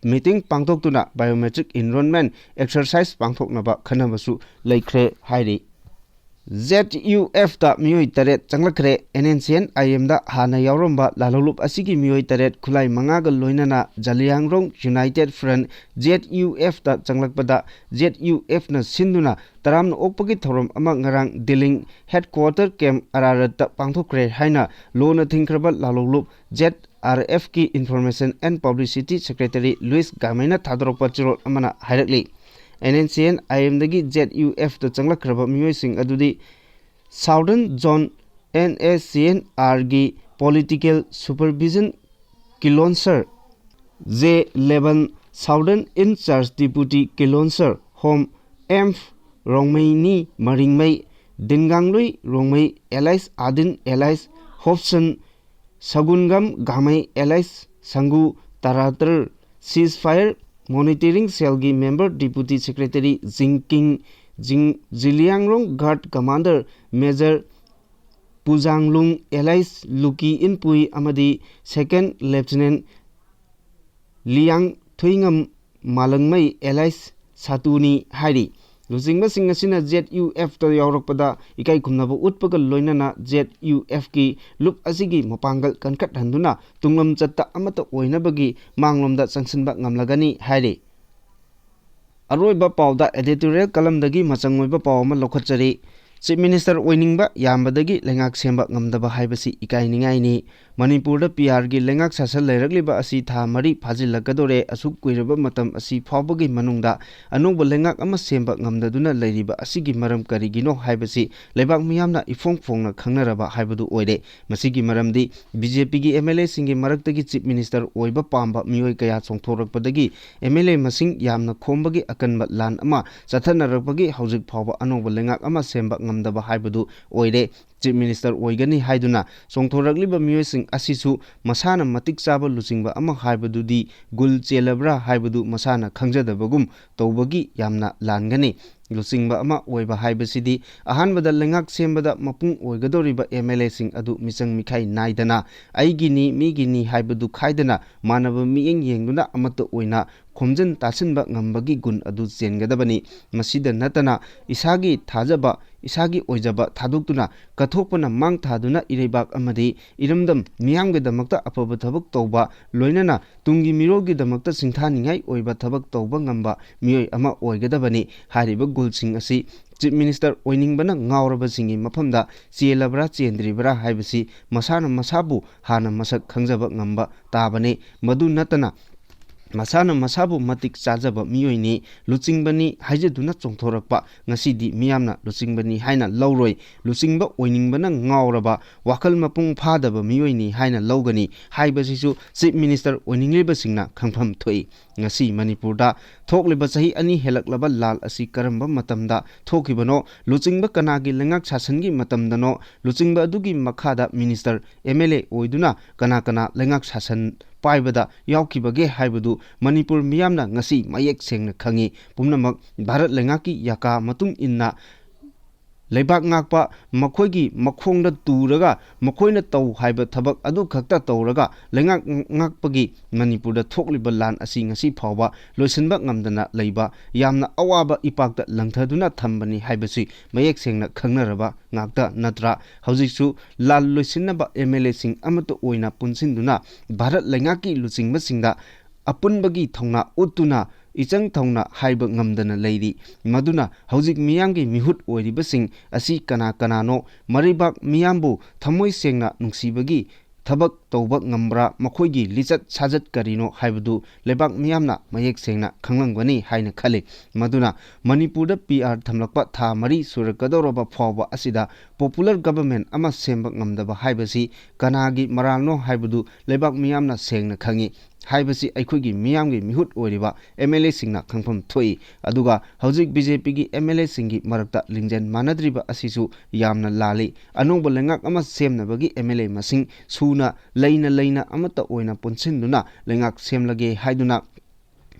meeting ꯄꯥꯡꯊꯣꯛꯇꯨꯅ biometric enrollment exercise ꯄꯥꯡꯊꯣꯛꯅꯕ ꯈꯟꯅꯕꯁꯨ ꯂꯩꯈ꯭ꯔꯦ ꯍꯥꯏꯔꯤ꯫ ZUFꯇ ꯃꯤꯑꯣꯏ ꯇꯔꯦꯠ ꯆꯪꯂꯛꯈ꯭ꯔꯦ꯫ NNCN IMꯗ ꯍꯥꯟꯅ ꯌꯥꯎꯔꯝꯕ ꯂꯥꯜꯍꯧꯂꯨꯞ ꯑꯁꯤꯒꯤ ꯃꯤꯑꯣꯏ ꯇꯔꯦꯠ ꯈꯨꯠꯂꯥꯏ ꯃꯉꯥꯒ ꯂꯣꯏꯅꯅ ꯖꯂꯤꯌꯥꯡꯔꯣꯡ United Front, ZUFꯇ ꯆꯪꯂꯛꯄꯗ ZUFꯅ ꯁꯤꯟꯗꯨꯅ ꯇꯔꯥꯝꯅ ꯑꯣꯛꯄꯒꯤ ꯊꯧꯔꯝ ꯑꯃ ꯉꯔꯥꯡ ꯗꯤꯂꯤꯡ headquarter camp ꯑꯔꯥꯔꯠꯇ ꯄꯥꯡꯊꯣꯛꯈ꯭ꯔꯦ ꯍꯥꯏꯅ ꯂꯣꯅ ꯊꯤꯡꯈ꯭ꯔꯕ ꯂꯥꯜꯍꯧꯂꯨꯞ ZRFꯀꯤ Information and Publicity Secretary Louis ꯒꯥꯃꯩꯅ ꯊꯥꯗꯣꯔꯛꯄ ꯆꯦꯔꯣꯜ ꯑꯃꯅ ꯍꯥꯏꯔꯛꯂꯤ꯫ NNCN IMꯗꯒꯤ ZUFꯇ ꯆꯪꯂꯛꯈ꯭ꯔꯕ ꯃꯤꯑꯣꯏꯁꯤꯡ ꯑꯗꯨꯗꯤ Southern Zone NACNRꯒꯤ Political Supervision Kilonser, J eleven Southern In Charge Deputy Kilonser, Home M Rongmeini Maringmei, Dinganglui Rongmei alias Adin alias Hobson, Sagungam Gamei alias Sangu Taratar, Ceasefire Monitoring Cellꯒꯤ member Deputy Secretary Jingking Jing, Zeliangrong Guard Commander Major ꯄꯨꯖꯥꯡꯂꯨꯡ alias ꯂꯨꯀꯤ Inpui ꯑꯃꯗꯤ Second Lieutenant ꯂꯤꯌꯥꯡ ꯊꯨꯏꯉꯝ ꯃꯥꯂꯪꯃꯩ alias ꯁꯥꯇꯨꯅꯤ ꯍꯥꯏꯔꯤ꯫ ꯂꯨꯆꯤꯡꯕꯁꯤꯡ ꯑꯁꯤꯅ Z U Fꯇ ꯌꯥꯎꯔꯛꯄꯗ ꯏꯀꯥꯏ ꯈꯨꯝꯅꯕ ꯎꯠꯄꯒ ꯂꯣꯏꯅꯅ Z U Fꯀꯤ ꯂꯨꯞ ꯑꯁꯤꯒꯤ ꯃꯄꯥꯡꯒꯜ ꯀꯟꯈꯠꯍꯟꯗꯨꯅ ꯇꯨꯡꯂꯝ ꯆꯠꯇ ꯑꯃꯠꯇ ꯑꯣꯏꯅꯕꯒꯤ ꯃꯥꯡꯂꯣꯝꯗ ꯆꯪꯁꯤꯟꯕ ꯉꯝꯂꯒꯅꯤ ꯍꯥꯏꯔꯤ꯫ ꯑꯔꯣꯏꯕ ꯄꯥꯎꯗ editorial columnꯗꯒꯤ ꯃꯆꯪ ꯑꯣꯏꯕ ꯄꯥꯎ ꯑꯃ ꯂꯧꯈꯠꯆꯔꯤ꯫ Chief Minister ꯑꯣꯏꯅꯤꯡꯕ ꯌꯥꯝꯕꯗꯒꯤ ꯂꯩꯉꯥꯛ ꯁꯦꯝꯕ ꯉꯝꯗꯕ ꯍꯥꯏꯕꯁꯤ ꯏꯀꯥꯏꯅꯤꯡꯉꯥꯏꯅꯤ꯫ ꯃꯅꯤꯄꯨꯔꯗ P R ꯒꯤ ꯂꯩꯉꯥꯛ ꯁꯥꯁꯟ ꯂꯩꯔꯛꯂꯤꯕ ꯑꯁꯤ ꯊꯥ ꯃꯔꯤ ꯐꯥꯖꯤꯜꯂꯛꯀꯗꯧꯔꯦ꯫ ꯑꯁꯨꯛ ꯀꯨꯏꯔꯕ ꯃꯇꯝ ꯑꯁꯤ ꯐꯥꯎꯕꯒꯤ ꯃꯅꯨꯡꯗ ꯑꯅꯧꯕ ꯂꯩꯉꯥꯛ ꯑꯃ ꯁꯦꯝꯕ ꯉꯝꯗꯗꯨꯅ ꯂꯩꯔꯤꯕ ꯑꯁꯤꯒꯤ ꯃꯔꯝ ꯀꯔꯤꯒꯤꯅꯣ ꯍꯥꯏꯕꯁꯤ ꯂꯩꯕꯥꯛ ꯃꯤꯌꯥꯝꯅ ꯏꯐꯣꯡ ꯐꯣꯡꯅ ꯈꯪꯅꯔꯕ ꯍꯥꯏꯕꯗꯨ ꯑꯣꯏꯔꯦ꯫ ꯃꯁꯤꯒꯤ ꯃꯔꯝꯗꯤ B J Pꯒꯤ M L Aꯁꯤꯡꯒꯤ ꯃꯔꯛꯇꯒꯤ Chief Minister ꯑꯣꯏꯕ ꯄꯥꯝꯕ ꯃꯤꯑꯣꯏ ꯀꯌꯥ ꯆꯣꯡꯊꯣꯔꯛꯄꯗꯒꯤ M L A ꯃꯁꯤꯡ ꯌꯥꯝꯅ ꯈꯣꯝꯕꯒꯤ ꯑꯀꯟꯕ ꯂꯥꯟ ꯑꯃ ꯆꯠꯊꯅꯔꯛꯄꯒꯤ ꯍꯧꯖꯤꯛ ꯐꯥꯎꯕ ꯑꯅꯧꯕ ꯂꯩꯉꯥꯛ ꯑꯃ ꯁꯦꯝꯕ ꯉꯝꯗꯕ ꯍꯥꯏꯕꯗꯨ ꯑꯣꯏꯔꯦ꯫ Chief Minister ꯑꯣꯏꯒꯅꯤ ꯍꯥꯏꯗꯨꯅ ꯆꯣꯡꯊꯣꯔꯛꯂꯤꯕ ꯃꯤꯑꯣꯏꯁꯤꯡ ꯑꯁꯤꯁꯨ ꯃꯁꯥꯅ ꯃꯇꯤꯛ ꯆꯥꯕ ꯂꯨꯆꯤꯡꯕ ꯑꯃ ꯍꯥꯏꯕꯗꯨꯗꯤ ꯒꯨꯜ ꯆꯦꯜꯂꯕ꯭ꯔꯥ ꯍꯥꯏꯕꯗꯨ ꯃꯁꯥꯅ ꯈꯪꯖꯗꯕꯒꯨꯝ ꯇꯧꯕꯒꯤ ꯌꯥꯝꯅ ꯂꯥꯟꯒꯅꯤ꯫ ꯂꯨꯆꯤꯡꯕ ꯑꯃ ꯑꯣꯏꯕ ꯍꯥꯏꯕꯁꯤꯗꯤ ꯑꯍꯥꯟꯕꯗ ꯂꯩꯉꯥꯛ ꯁꯦꯝꯕꯗ ꯃꯄꯨꯡ ꯑꯣꯏꯒꯗꯧꯔꯤꯕ M L Aꯁꯤꯡ ꯑꯗꯨ ꯃꯤꯆꯪ ꯃꯤꯈꯥꯏ ꯅꯥꯏꯗꯅ ꯑꯩꯒꯤꯅꯤ, ꯃꯤꯒꯤꯅꯤ ꯍꯥꯏꯕꯗꯨ ꯈꯥꯏꯗꯅ ꯃꯥꯟꯅꯕ ꯃꯤꯠꯌꯦꯡ ꯌꯦꯡꯗꯨꯅ ꯑꯃꯠꯇ ꯑꯣꯏꯅ ꯈꯣꯝꯖꯤꯟ ꯇꯥꯁꯤꯟꯕ ꯉꯝꯕꯒꯤ ꯒꯨꯟ ꯑꯗꯨ ꯆꯦꯟꯒꯗꯕꯅꯤ꯫ ꯃꯁꯤꯗ ꯅꯠꯇꯅ ꯏꯁꯥꯒꯤ ꯊꯥꯖꯕ, ꯏꯁꯥꯒꯤ ꯑꯣꯏꯖꯕ ꯊꯥꯗꯣꯛꯇꯨꯅ ꯀꯠꯊꯣꯛꯄꯅ ꯃꯥꯡ ꯊꯥꯗꯨꯅ ꯏꯔꯩꯕꯥꯛ ꯑꯃꯗꯤ ꯏꯔꯝꯗꯝ ꯃꯤꯌꯥꯝꯒꯤꯗꯃꯛꯇ ꯑꯐꯕ ꯊꯕꯛ ꯇꯧꯕ, ꯂꯣꯏꯅꯅ ꯇꯨꯡꯒꯤ ꯃꯤꯔꯣꯜꯒꯤꯗꯃꯛꯇ ꯁꯤꯡꯊꯥꯅꯤꯡꯉꯥꯏ ꯑꯣꯏꯕ ꯊꯕꯛ ꯇꯧꯕ ꯉꯝꯕ ꯃꯤꯑꯣꯏ ꯑꯃ ꯑꯣꯏꯒꯗꯕꯅꯤ꯫ ꯍꯥꯏꯔꯤꯕ ꯒꯨꯜꯁꯤꯡ ꯑꯁꯤ Chief Minister ꯑꯣꯏꯅꯤꯡꯕꯅ ꯉꯥꯎꯔꯕꯁꯤꯡꯒꯤ ꯃꯐꯝꯗ ꯆꯦꯜꯂꯕ꯭ꯔꯥ ꯆꯦꯟꯗ꯭ꯔꯤꯕ꯭ꯔꯥ ꯍꯥꯏꯕꯁꯤ ꯃꯁꯥꯅ ꯃꯁꯥꯕꯨ ꯍꯥꯟꯅ ꯃꯁꯛ ꯈꯪꯖꯕ ꯉꯝꯕ ꯇꯥꯕꯅꯤ꯫ ꯃꯗꯨ ꯅꯠꯇꯅ ꯃꯁꯥꯅ ꯃꯁꯥꯕꯨ ꯃꯇꯤꯛ ꯆꯥꯖꯕ ꯃꯤꯑꯣꯏꯅꯤ, ꯂꯨꯆꯤꯡꯕꯅꯤ ꯍꯥꯏꯖꯗꯨꯅ ꯆꯣꯡꯊꯣꯔꯛꯄ ꯉꯁꯤꯗꯤ ꯃꯤꯌꯥꯝꯅ ꯂꯨꯆꯤꯡꯕꯅꯤ ꯍꯥꯏꯅ ꯂꯧꯔꯣꯏ꯫ ꯂꯨꯆꯤꯡꯕ ꯑꯣꯏꯅꯤꯡꯕꯅ ꯉꯥꯎꯔꯕ, ꯋꯥꯈꯜ ꯃꯄꯨꯡ ꯐꯥꯗꯕ ꯃꯤꯑꯣꯏꯅꯤ ꯍꯥꯏꯅ ꯂꯧꯒꯅꯤ ꯍꯥꯏꯕꯁꯤꯁꯨ Chief Minister ꯑꯣꯏꯅꯤꯡꯂꯤꯕꯁꯤꯡꯅ ꯈꯪꯐꯝ ꯊꯣꯛꯏ꯫ ꯉꯁꯤ ꯃꯅꯤꯄꯨꯔꯗ ꯊꯣꯛꯂꯤꯕ ꯆꯍꯤ ꯑꯅꯤ ꯍꯦꯜꯂꯛꯂꯕ ꯂꯥꯜ ꯑꯁꯤ ꯀꯔꯝꯕ ꯃꯇꯝꯗ ꯊꯣꯛꯈꯤꯕꯅꯣ? ꯂꯨꯆꯤꯡꯕ ꯀꯅꯥꯒꯤ ꯂꯩꯉꯥꯛ ꯁꯥꯁꯟꯒꯤ ꯃꯇꯝꯗꯅꯣ? ꯂꯨꯆꯤꯡꯕ ꯑꯗꯨꯒꯤ ꯃꯈꯥꯗ Minister, M L A ꯑꯣꯏꯗꯨꯅ ꯀꯅꯥ ꯀꯅꯥ ꯂꯩꯉꯥꯛ ꯁꯥꯁꯟ ꯄꯥꯏꯕꯗ ꯌꯥꯎꯈꯤꯕꯒꯦ ꯍꯥꯏꯕꯗꯨ ꯃꯅꯤꯄꯨꯔ ꯃꯤꯌꯥꯝꯅ ꯉꯁꯤ ꯃꯌꯦꯛ ꯁꯦꯡꯅ ꯈꯪꯏ꯫ ꯄꯨꯝꯅꯃꯛ ꯚꯥꯔꯠ ꯂꯩꯉꯥꯛꯀꯤ ꯌꯥꯀꯥ ꯃꯇꯨꯡ ꯏꯟꯅ ꯂꯩꯕꯥꯛ ꯉꯥꯛꯄ, ꯃꯈꯣꯏꯒꯤ ꯃꯈꯣꯡꯗ ꯇꯨꯔꯒ ꯃꯈꯣꯏꯅ ꯇꯧ ꯍꯥꯏꯕ ꯊꯕꯛ ꯑꯗꯨ ꯈꯛꯇ ꯇꯧꯔꯒ ꯂꯩꯉꯥꯛ ꯉꯥꯛꯄꯒꯤ ꯃꯅꯤꯄꯨꯔꯗ ꯊꯣꯛꯂꯤꯕ ꯂꯥꯟ ꯑꯁꯤ ꯉꯁꯤ ꯐꯥꯎꯕ ꯂꯣꯏꯁꯤꯟꯕ ꯉꯝꯗꯅ ꯂꯩꯕ ꯌꯥꯝꯅ ꯑꯋꯥꯕ ꯏꯄꯥꯛꯇ ꯂꯪꯊꯗꯨꯅ ꯊꯝꯕꯅꯤ ꯍꯥꯏꯕꯁꯤ ꯃꯌꯦꯛ ꯁꯦꯡꯅ ꯈꯪꯅꯔꯕ ꯉꯥꯛꯇ ꯅꯠꯇ꯭ꯔꯥ? ꯍꯧꯖꯤꯛꯁꯨ ꯂꯥꯟ ꯂꯣꯏꯁꯤꯟꯅꯕ ꯑꯦꯝ ꯑꯦꯜ ꯑꯦꯁꯤꯡ ꯑꯃꯠꯇ ꯑꯣꯏꯅ ꯄꯨꯟꯁꯤꯟꯗꯨꯅ ꯚꯥꯔꯠ ꯂꯩꯉꯥꯛꯀꯤ ꯂꯨꯆꯤꯡꯕꯁꯤꯡꯗ ꯑꯄꯨꯟꯕꯒꯤ ꯊꯧꯅꯥ ꯎꯠꯇꯨꯅ ꯏꯆꯪ ꯊꯧꯅ ꯍꯥꯏꯕ ꯉꯝꯗꯅ ꯂꯩꯔꯤ꯫ ꯃꯗꯨꯅ ꯍꯧꯖꯤꯛ ꯃꯤꯌꯥꯝꯒꯤ ꯃꯤꯍꯨꯠ ꯑꯣꯏꯔꯤꯕꯁꯤꯡ ꯑꯁꯤ ꯀꯅꯥ ꯀꯅꯥꯅꯣ? ꯃꯔꯩꯕꯥꯛ ꯃꯤꯌꯥꯝꯕꯨ ꯊꯃꯣꯏ ꯁꯦꯡꯅ ꯅꯨꯡꯁꯤꯕꯒꯤ ꯊꯕꯛ ꯇꯧꯕ ꯉꯝꯕ꯭ꯔꯥ? ꯃꯈꯣꯏꯒꯤ ꯂꯤꯆꯠ ꯁꯥꯖꯠ ꯀꯔꯤꯅꯣ ꯍꯥꯏꯕꯗꯨ ꯂꯩꯕꯥꯛ ꯃꯤꯌꯥꯝꯅ ꯃꯌꯦꯛ ꯁꯦꯡꯅ ꯈꯪꯂꯝꯒꯅꯤ ꯍꯥꯏꯅ ꯈꯜꯂꯤ꯫ ꯃꯗꯨꯅ ꯃꯅꯤꯄꯨꯔꯗ ꯄꯤ ꯑꯥꯔ ꯊꯝꯂꯛꯄ ꯊꯥ ꯃꯔꯤ ꯁꯨꯔꯛꯀꯗꯧꯔꯕ ꯐꯥꯎꯕ ꯑꯁꯤꯗ popular government ꯑꯃ ꯁꯦꯝꯕ ꯉꯝꯗꯕ ꯍꯥꯏꯕꯁꯤ ꯀꯅꯥꯒꯤ ꯃꯔꯥꯜꯅꯣ ꯍꯥꯏꯕꯗꯨ ꯂꯩꯕꯥꯛ ꯃꯤꯌꯥꯝꯅ ꯁꯦꯡꯅ ꯈꯪꯏ ꯍꯥꯏꯕꯁꯤ ꯑꯩꯈꯣꯏꯒꯤ ꯃꯤꯌꯥꯝꯒꯤ ꯃꯤꯍꯨꯠ ꯑꯣꯏꯔꯤꯕ ꯑꯦꯝ ꯑꯦꯜ ꯑꯦꯁꯤꯡꯅ ꯈꯪꯐꯝ ꯊꯣꯛꯏ꯫ ꯑꯗꯨꯒ ꯍꯧꯖꯤꯛ ꯕꯤ ꯖꯦ ꯄꯤꯒꯤ ꯑꯦꯝ ꯑꯦꯜ ꯑꯦꯁꯤꯡꯒꯤ ꯃꯔꯛꯇ ꯂꯤꯡꯖꯦꯜ ꯃꯥꯟꯅꯗ꯭ꯔꯤꯕ ꯑꯁꯤꯁꯨ ꯌꯥꯝꯅ ꯂꯥꯜꯂꯤ꯫ ꯑꯅꯧꯕ ꯂꯩꯉꯥꯛ ꯑꯃ ꯁꯦꯝꯅꯕꯒꯤ ꯑꯦꯝ ꯑꯦꯜ ꯑꯦ ꯃꯁꯤꯡ ꯁꯨꯅ ꯂꯩꯅ ꯂꯩꯅ ꯑꯃꯠꯇ ꯑꯣꯏꯅ ꯄꯨꯟꯁꯤꯟꯗꯨꯅ ꯂꯩꯉꯥꯛ ꯁꯦꯝꯂꯒꯦ ꯍꯥꯏꯗꯨꯅ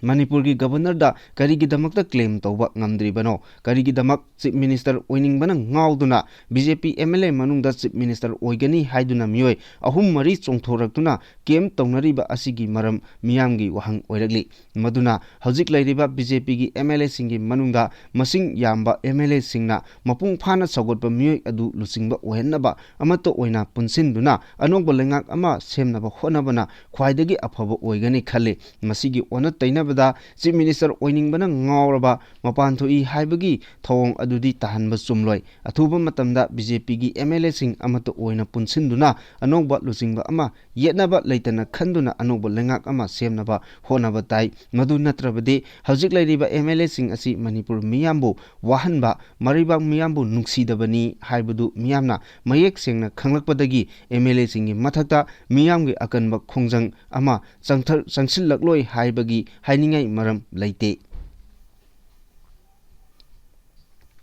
ꯃꯅꯤꯄꯨꯔꯒꯤ ꯒꯕꯔꯅꯔꯗ ꯀꯔꯤꯒꯤꯗꯃꯛꯇ ꯀ꯭ꯂꯦꯝ ꯇꯧꯕ ꯉꯝꯗ꯭ꯔꯤꯕꯅꯣ? ꯀꯔꯤꯒꯤꯗꯃꯛ ꯆꯤꯐ ꯃꯤꯅꯤꯁꯇꯔ ꯑꯣꯏꯅꯤꯡꯕꯅ ꯉꯥꯎꯗꯨꯅ B J P M L A ꯃꯅꯨꯡꯗ ꯆꯤꯐ ꯃꯤꯅꯤꯁꯇꯔ ꯑꯣꯏꯒꯅꯤ ꯍꯥꯏꯗꯨꯅ ꯃꯤꯑꯣꯏ ꯑꯍꯨꯝ ꯃꯔꯤ ꯆꯣꯡꯊꯣꯔꯛꯇꯨꯅ ꯀꯦꯝ ꯇꯧꯅꯔꯤꯕ ꯑꯁꯤꯒꯤ ꯃꯔꯝ ꯃꯤꯌꯥꯝꯒꯤ ꯋꯥꯍꯪ ꯑꯣꯏꯔꯛꯂꯤ꯫ ꯃꯗꯨꯅ ꯍꯧꯖꯤꯛ ꯂꯩꯔꯤꯕ ꯕꯤ ꯖꯦ ꯄꯤꯒꯤ ꯑꯦꯝ ꯑꯦꯜ ꯑꯦꯁꯤꯡꯒꯤ ꯃꯅꯨꯡꯗ ꯃꯁꯤꯡ ꯌꯥꯝꯕ ꯑꯦꯝ ꯑꯦꯜ ꯑꯦꯁꯤꯡꯅ ꯃꯄꯨꯡ ꯐꯥꯅ ꯁꯧꯒꯠꯄ ꯃꯤꯑꯣꯏ ꯑꯗꯨ ꯂꯨꯆꯤꯡꯕ ꯑꯣꯏꯍꯟꯅꯕ ꯑꯃꯠꯇ ꯑꯣꯏꯅ ꯄꯨꯟꯁꯤꯟꯗꯨꯅ ꯑꯅꯧꯕ ꯂꯩꯉꯥꯛ ꯑꯃ ꯁꯦꯝꯅꯕ ꯍꯣꯠꯅꯕꯅ ꯈ꯭ꯋꯥꯏꯗꯒꯤ ꯑꯐꯕ ꯑꯣꯏꯒꯅꯤ ꯈꯜꯂꯤ꯫ ꯃꯁꯤꯒꯤ ꯑꯣꯟꯅ ꯇꯩꯅꯕꯗ ꯆꯤꯐ ꯃꯤꯅꯤꯁꯇꯔ ꯑꯣꯏꯅꯤꯡꯕꯅ ꯉꯥꯎꯔꯕ ꯃꯄꯥꯟ ꯊꯣꯛꯏ ꯍꯥꯏꯕꯒꯤ ꯊꯧꯑꯣꯡ ꯑꯗꯨꯗꯤ ꯇꯥꯍꯟꯕ ꯆꯨꯝꯂꯣꯏ꯫ ꯑꯊꯨꯕ ꯃꯇꯝꯗ ꯕꯤ ꯖꯦ ꯄꯤꯒꯤ ꯑꯦꯝ ꯑꯦꯜ ꯑꯦꯁꯤꯡ ꯑꯃꯠꯇ ꯑꯣꯏꯅ ꯄꯨꯟꯁꯤꯟꯗꯨꯅ ꯑꯅꯧꯕ ꯂꯨꯆꯤꯡꯕ ꯑꯃ ꯌꯦꯠꯅꯕ ꯂꯩꯇꯅ ꯈꯟꯗꯨꯅ ꯑꯅꯧꯕ ꯂꯩꯉꯥꯛ ꯑꯃ ꯁꯦꯝꯅꯕ ꯍꯣꯠꯅꯕ ꯇꯥꯏ꯫ ꯃꯗꯨ ꯅꯠꯇ꯭ꯔꯕꯗꯤ ꯍꯧꯖꯤꯛ ꯂꯩꯔꯤꯕ ꯑꯦꯝ ꯑꯦꯜ ꯑꯦꯁꯤꯡ ꯑꯁꯤ ꯃꯅꯤꯄꯨꯔ ꯃꯤꯌꯥꯝꯕꯨ ꯋꯥꯍꯟꯕ, ꯃꯔꯩꯕꯥꯛ ꯃꯤꯌꯥꯝꯕꯨ ꯅꯨꯡꯁꯤꯗꯕꯅꯤ ꯍꯥꯏꯕꯗꯨ ꯃꯤꯌꯥꯝꯅ ꯃꯌꯦꯛ ꯁꯦꯡꯅ ꯈꯪꯂꯛꯄꯗꯒꯤ ꯑꯦꯝ ꯑꯦꯜ ꯑꯦꯁꯤꯡꯒꯤ ꯃꯊꯛꯇ ꯃꯤꯌꯥꯝꯒꯤ ꯑꯀꯟꯕ ꯈꯣꯡꯖꯪ ꯑꯃ ꯆꯪꯊ-, ꯆꯪꯁꯤꯜꯂꯛꯂꯣꯏ ꯍꯥꯏꯕꯒꯤ ꯍꯥꯏꯅꯤꯡꯉꯥꯏ ꯃꯔꯝ ꯂꯩꯇꯦ꯫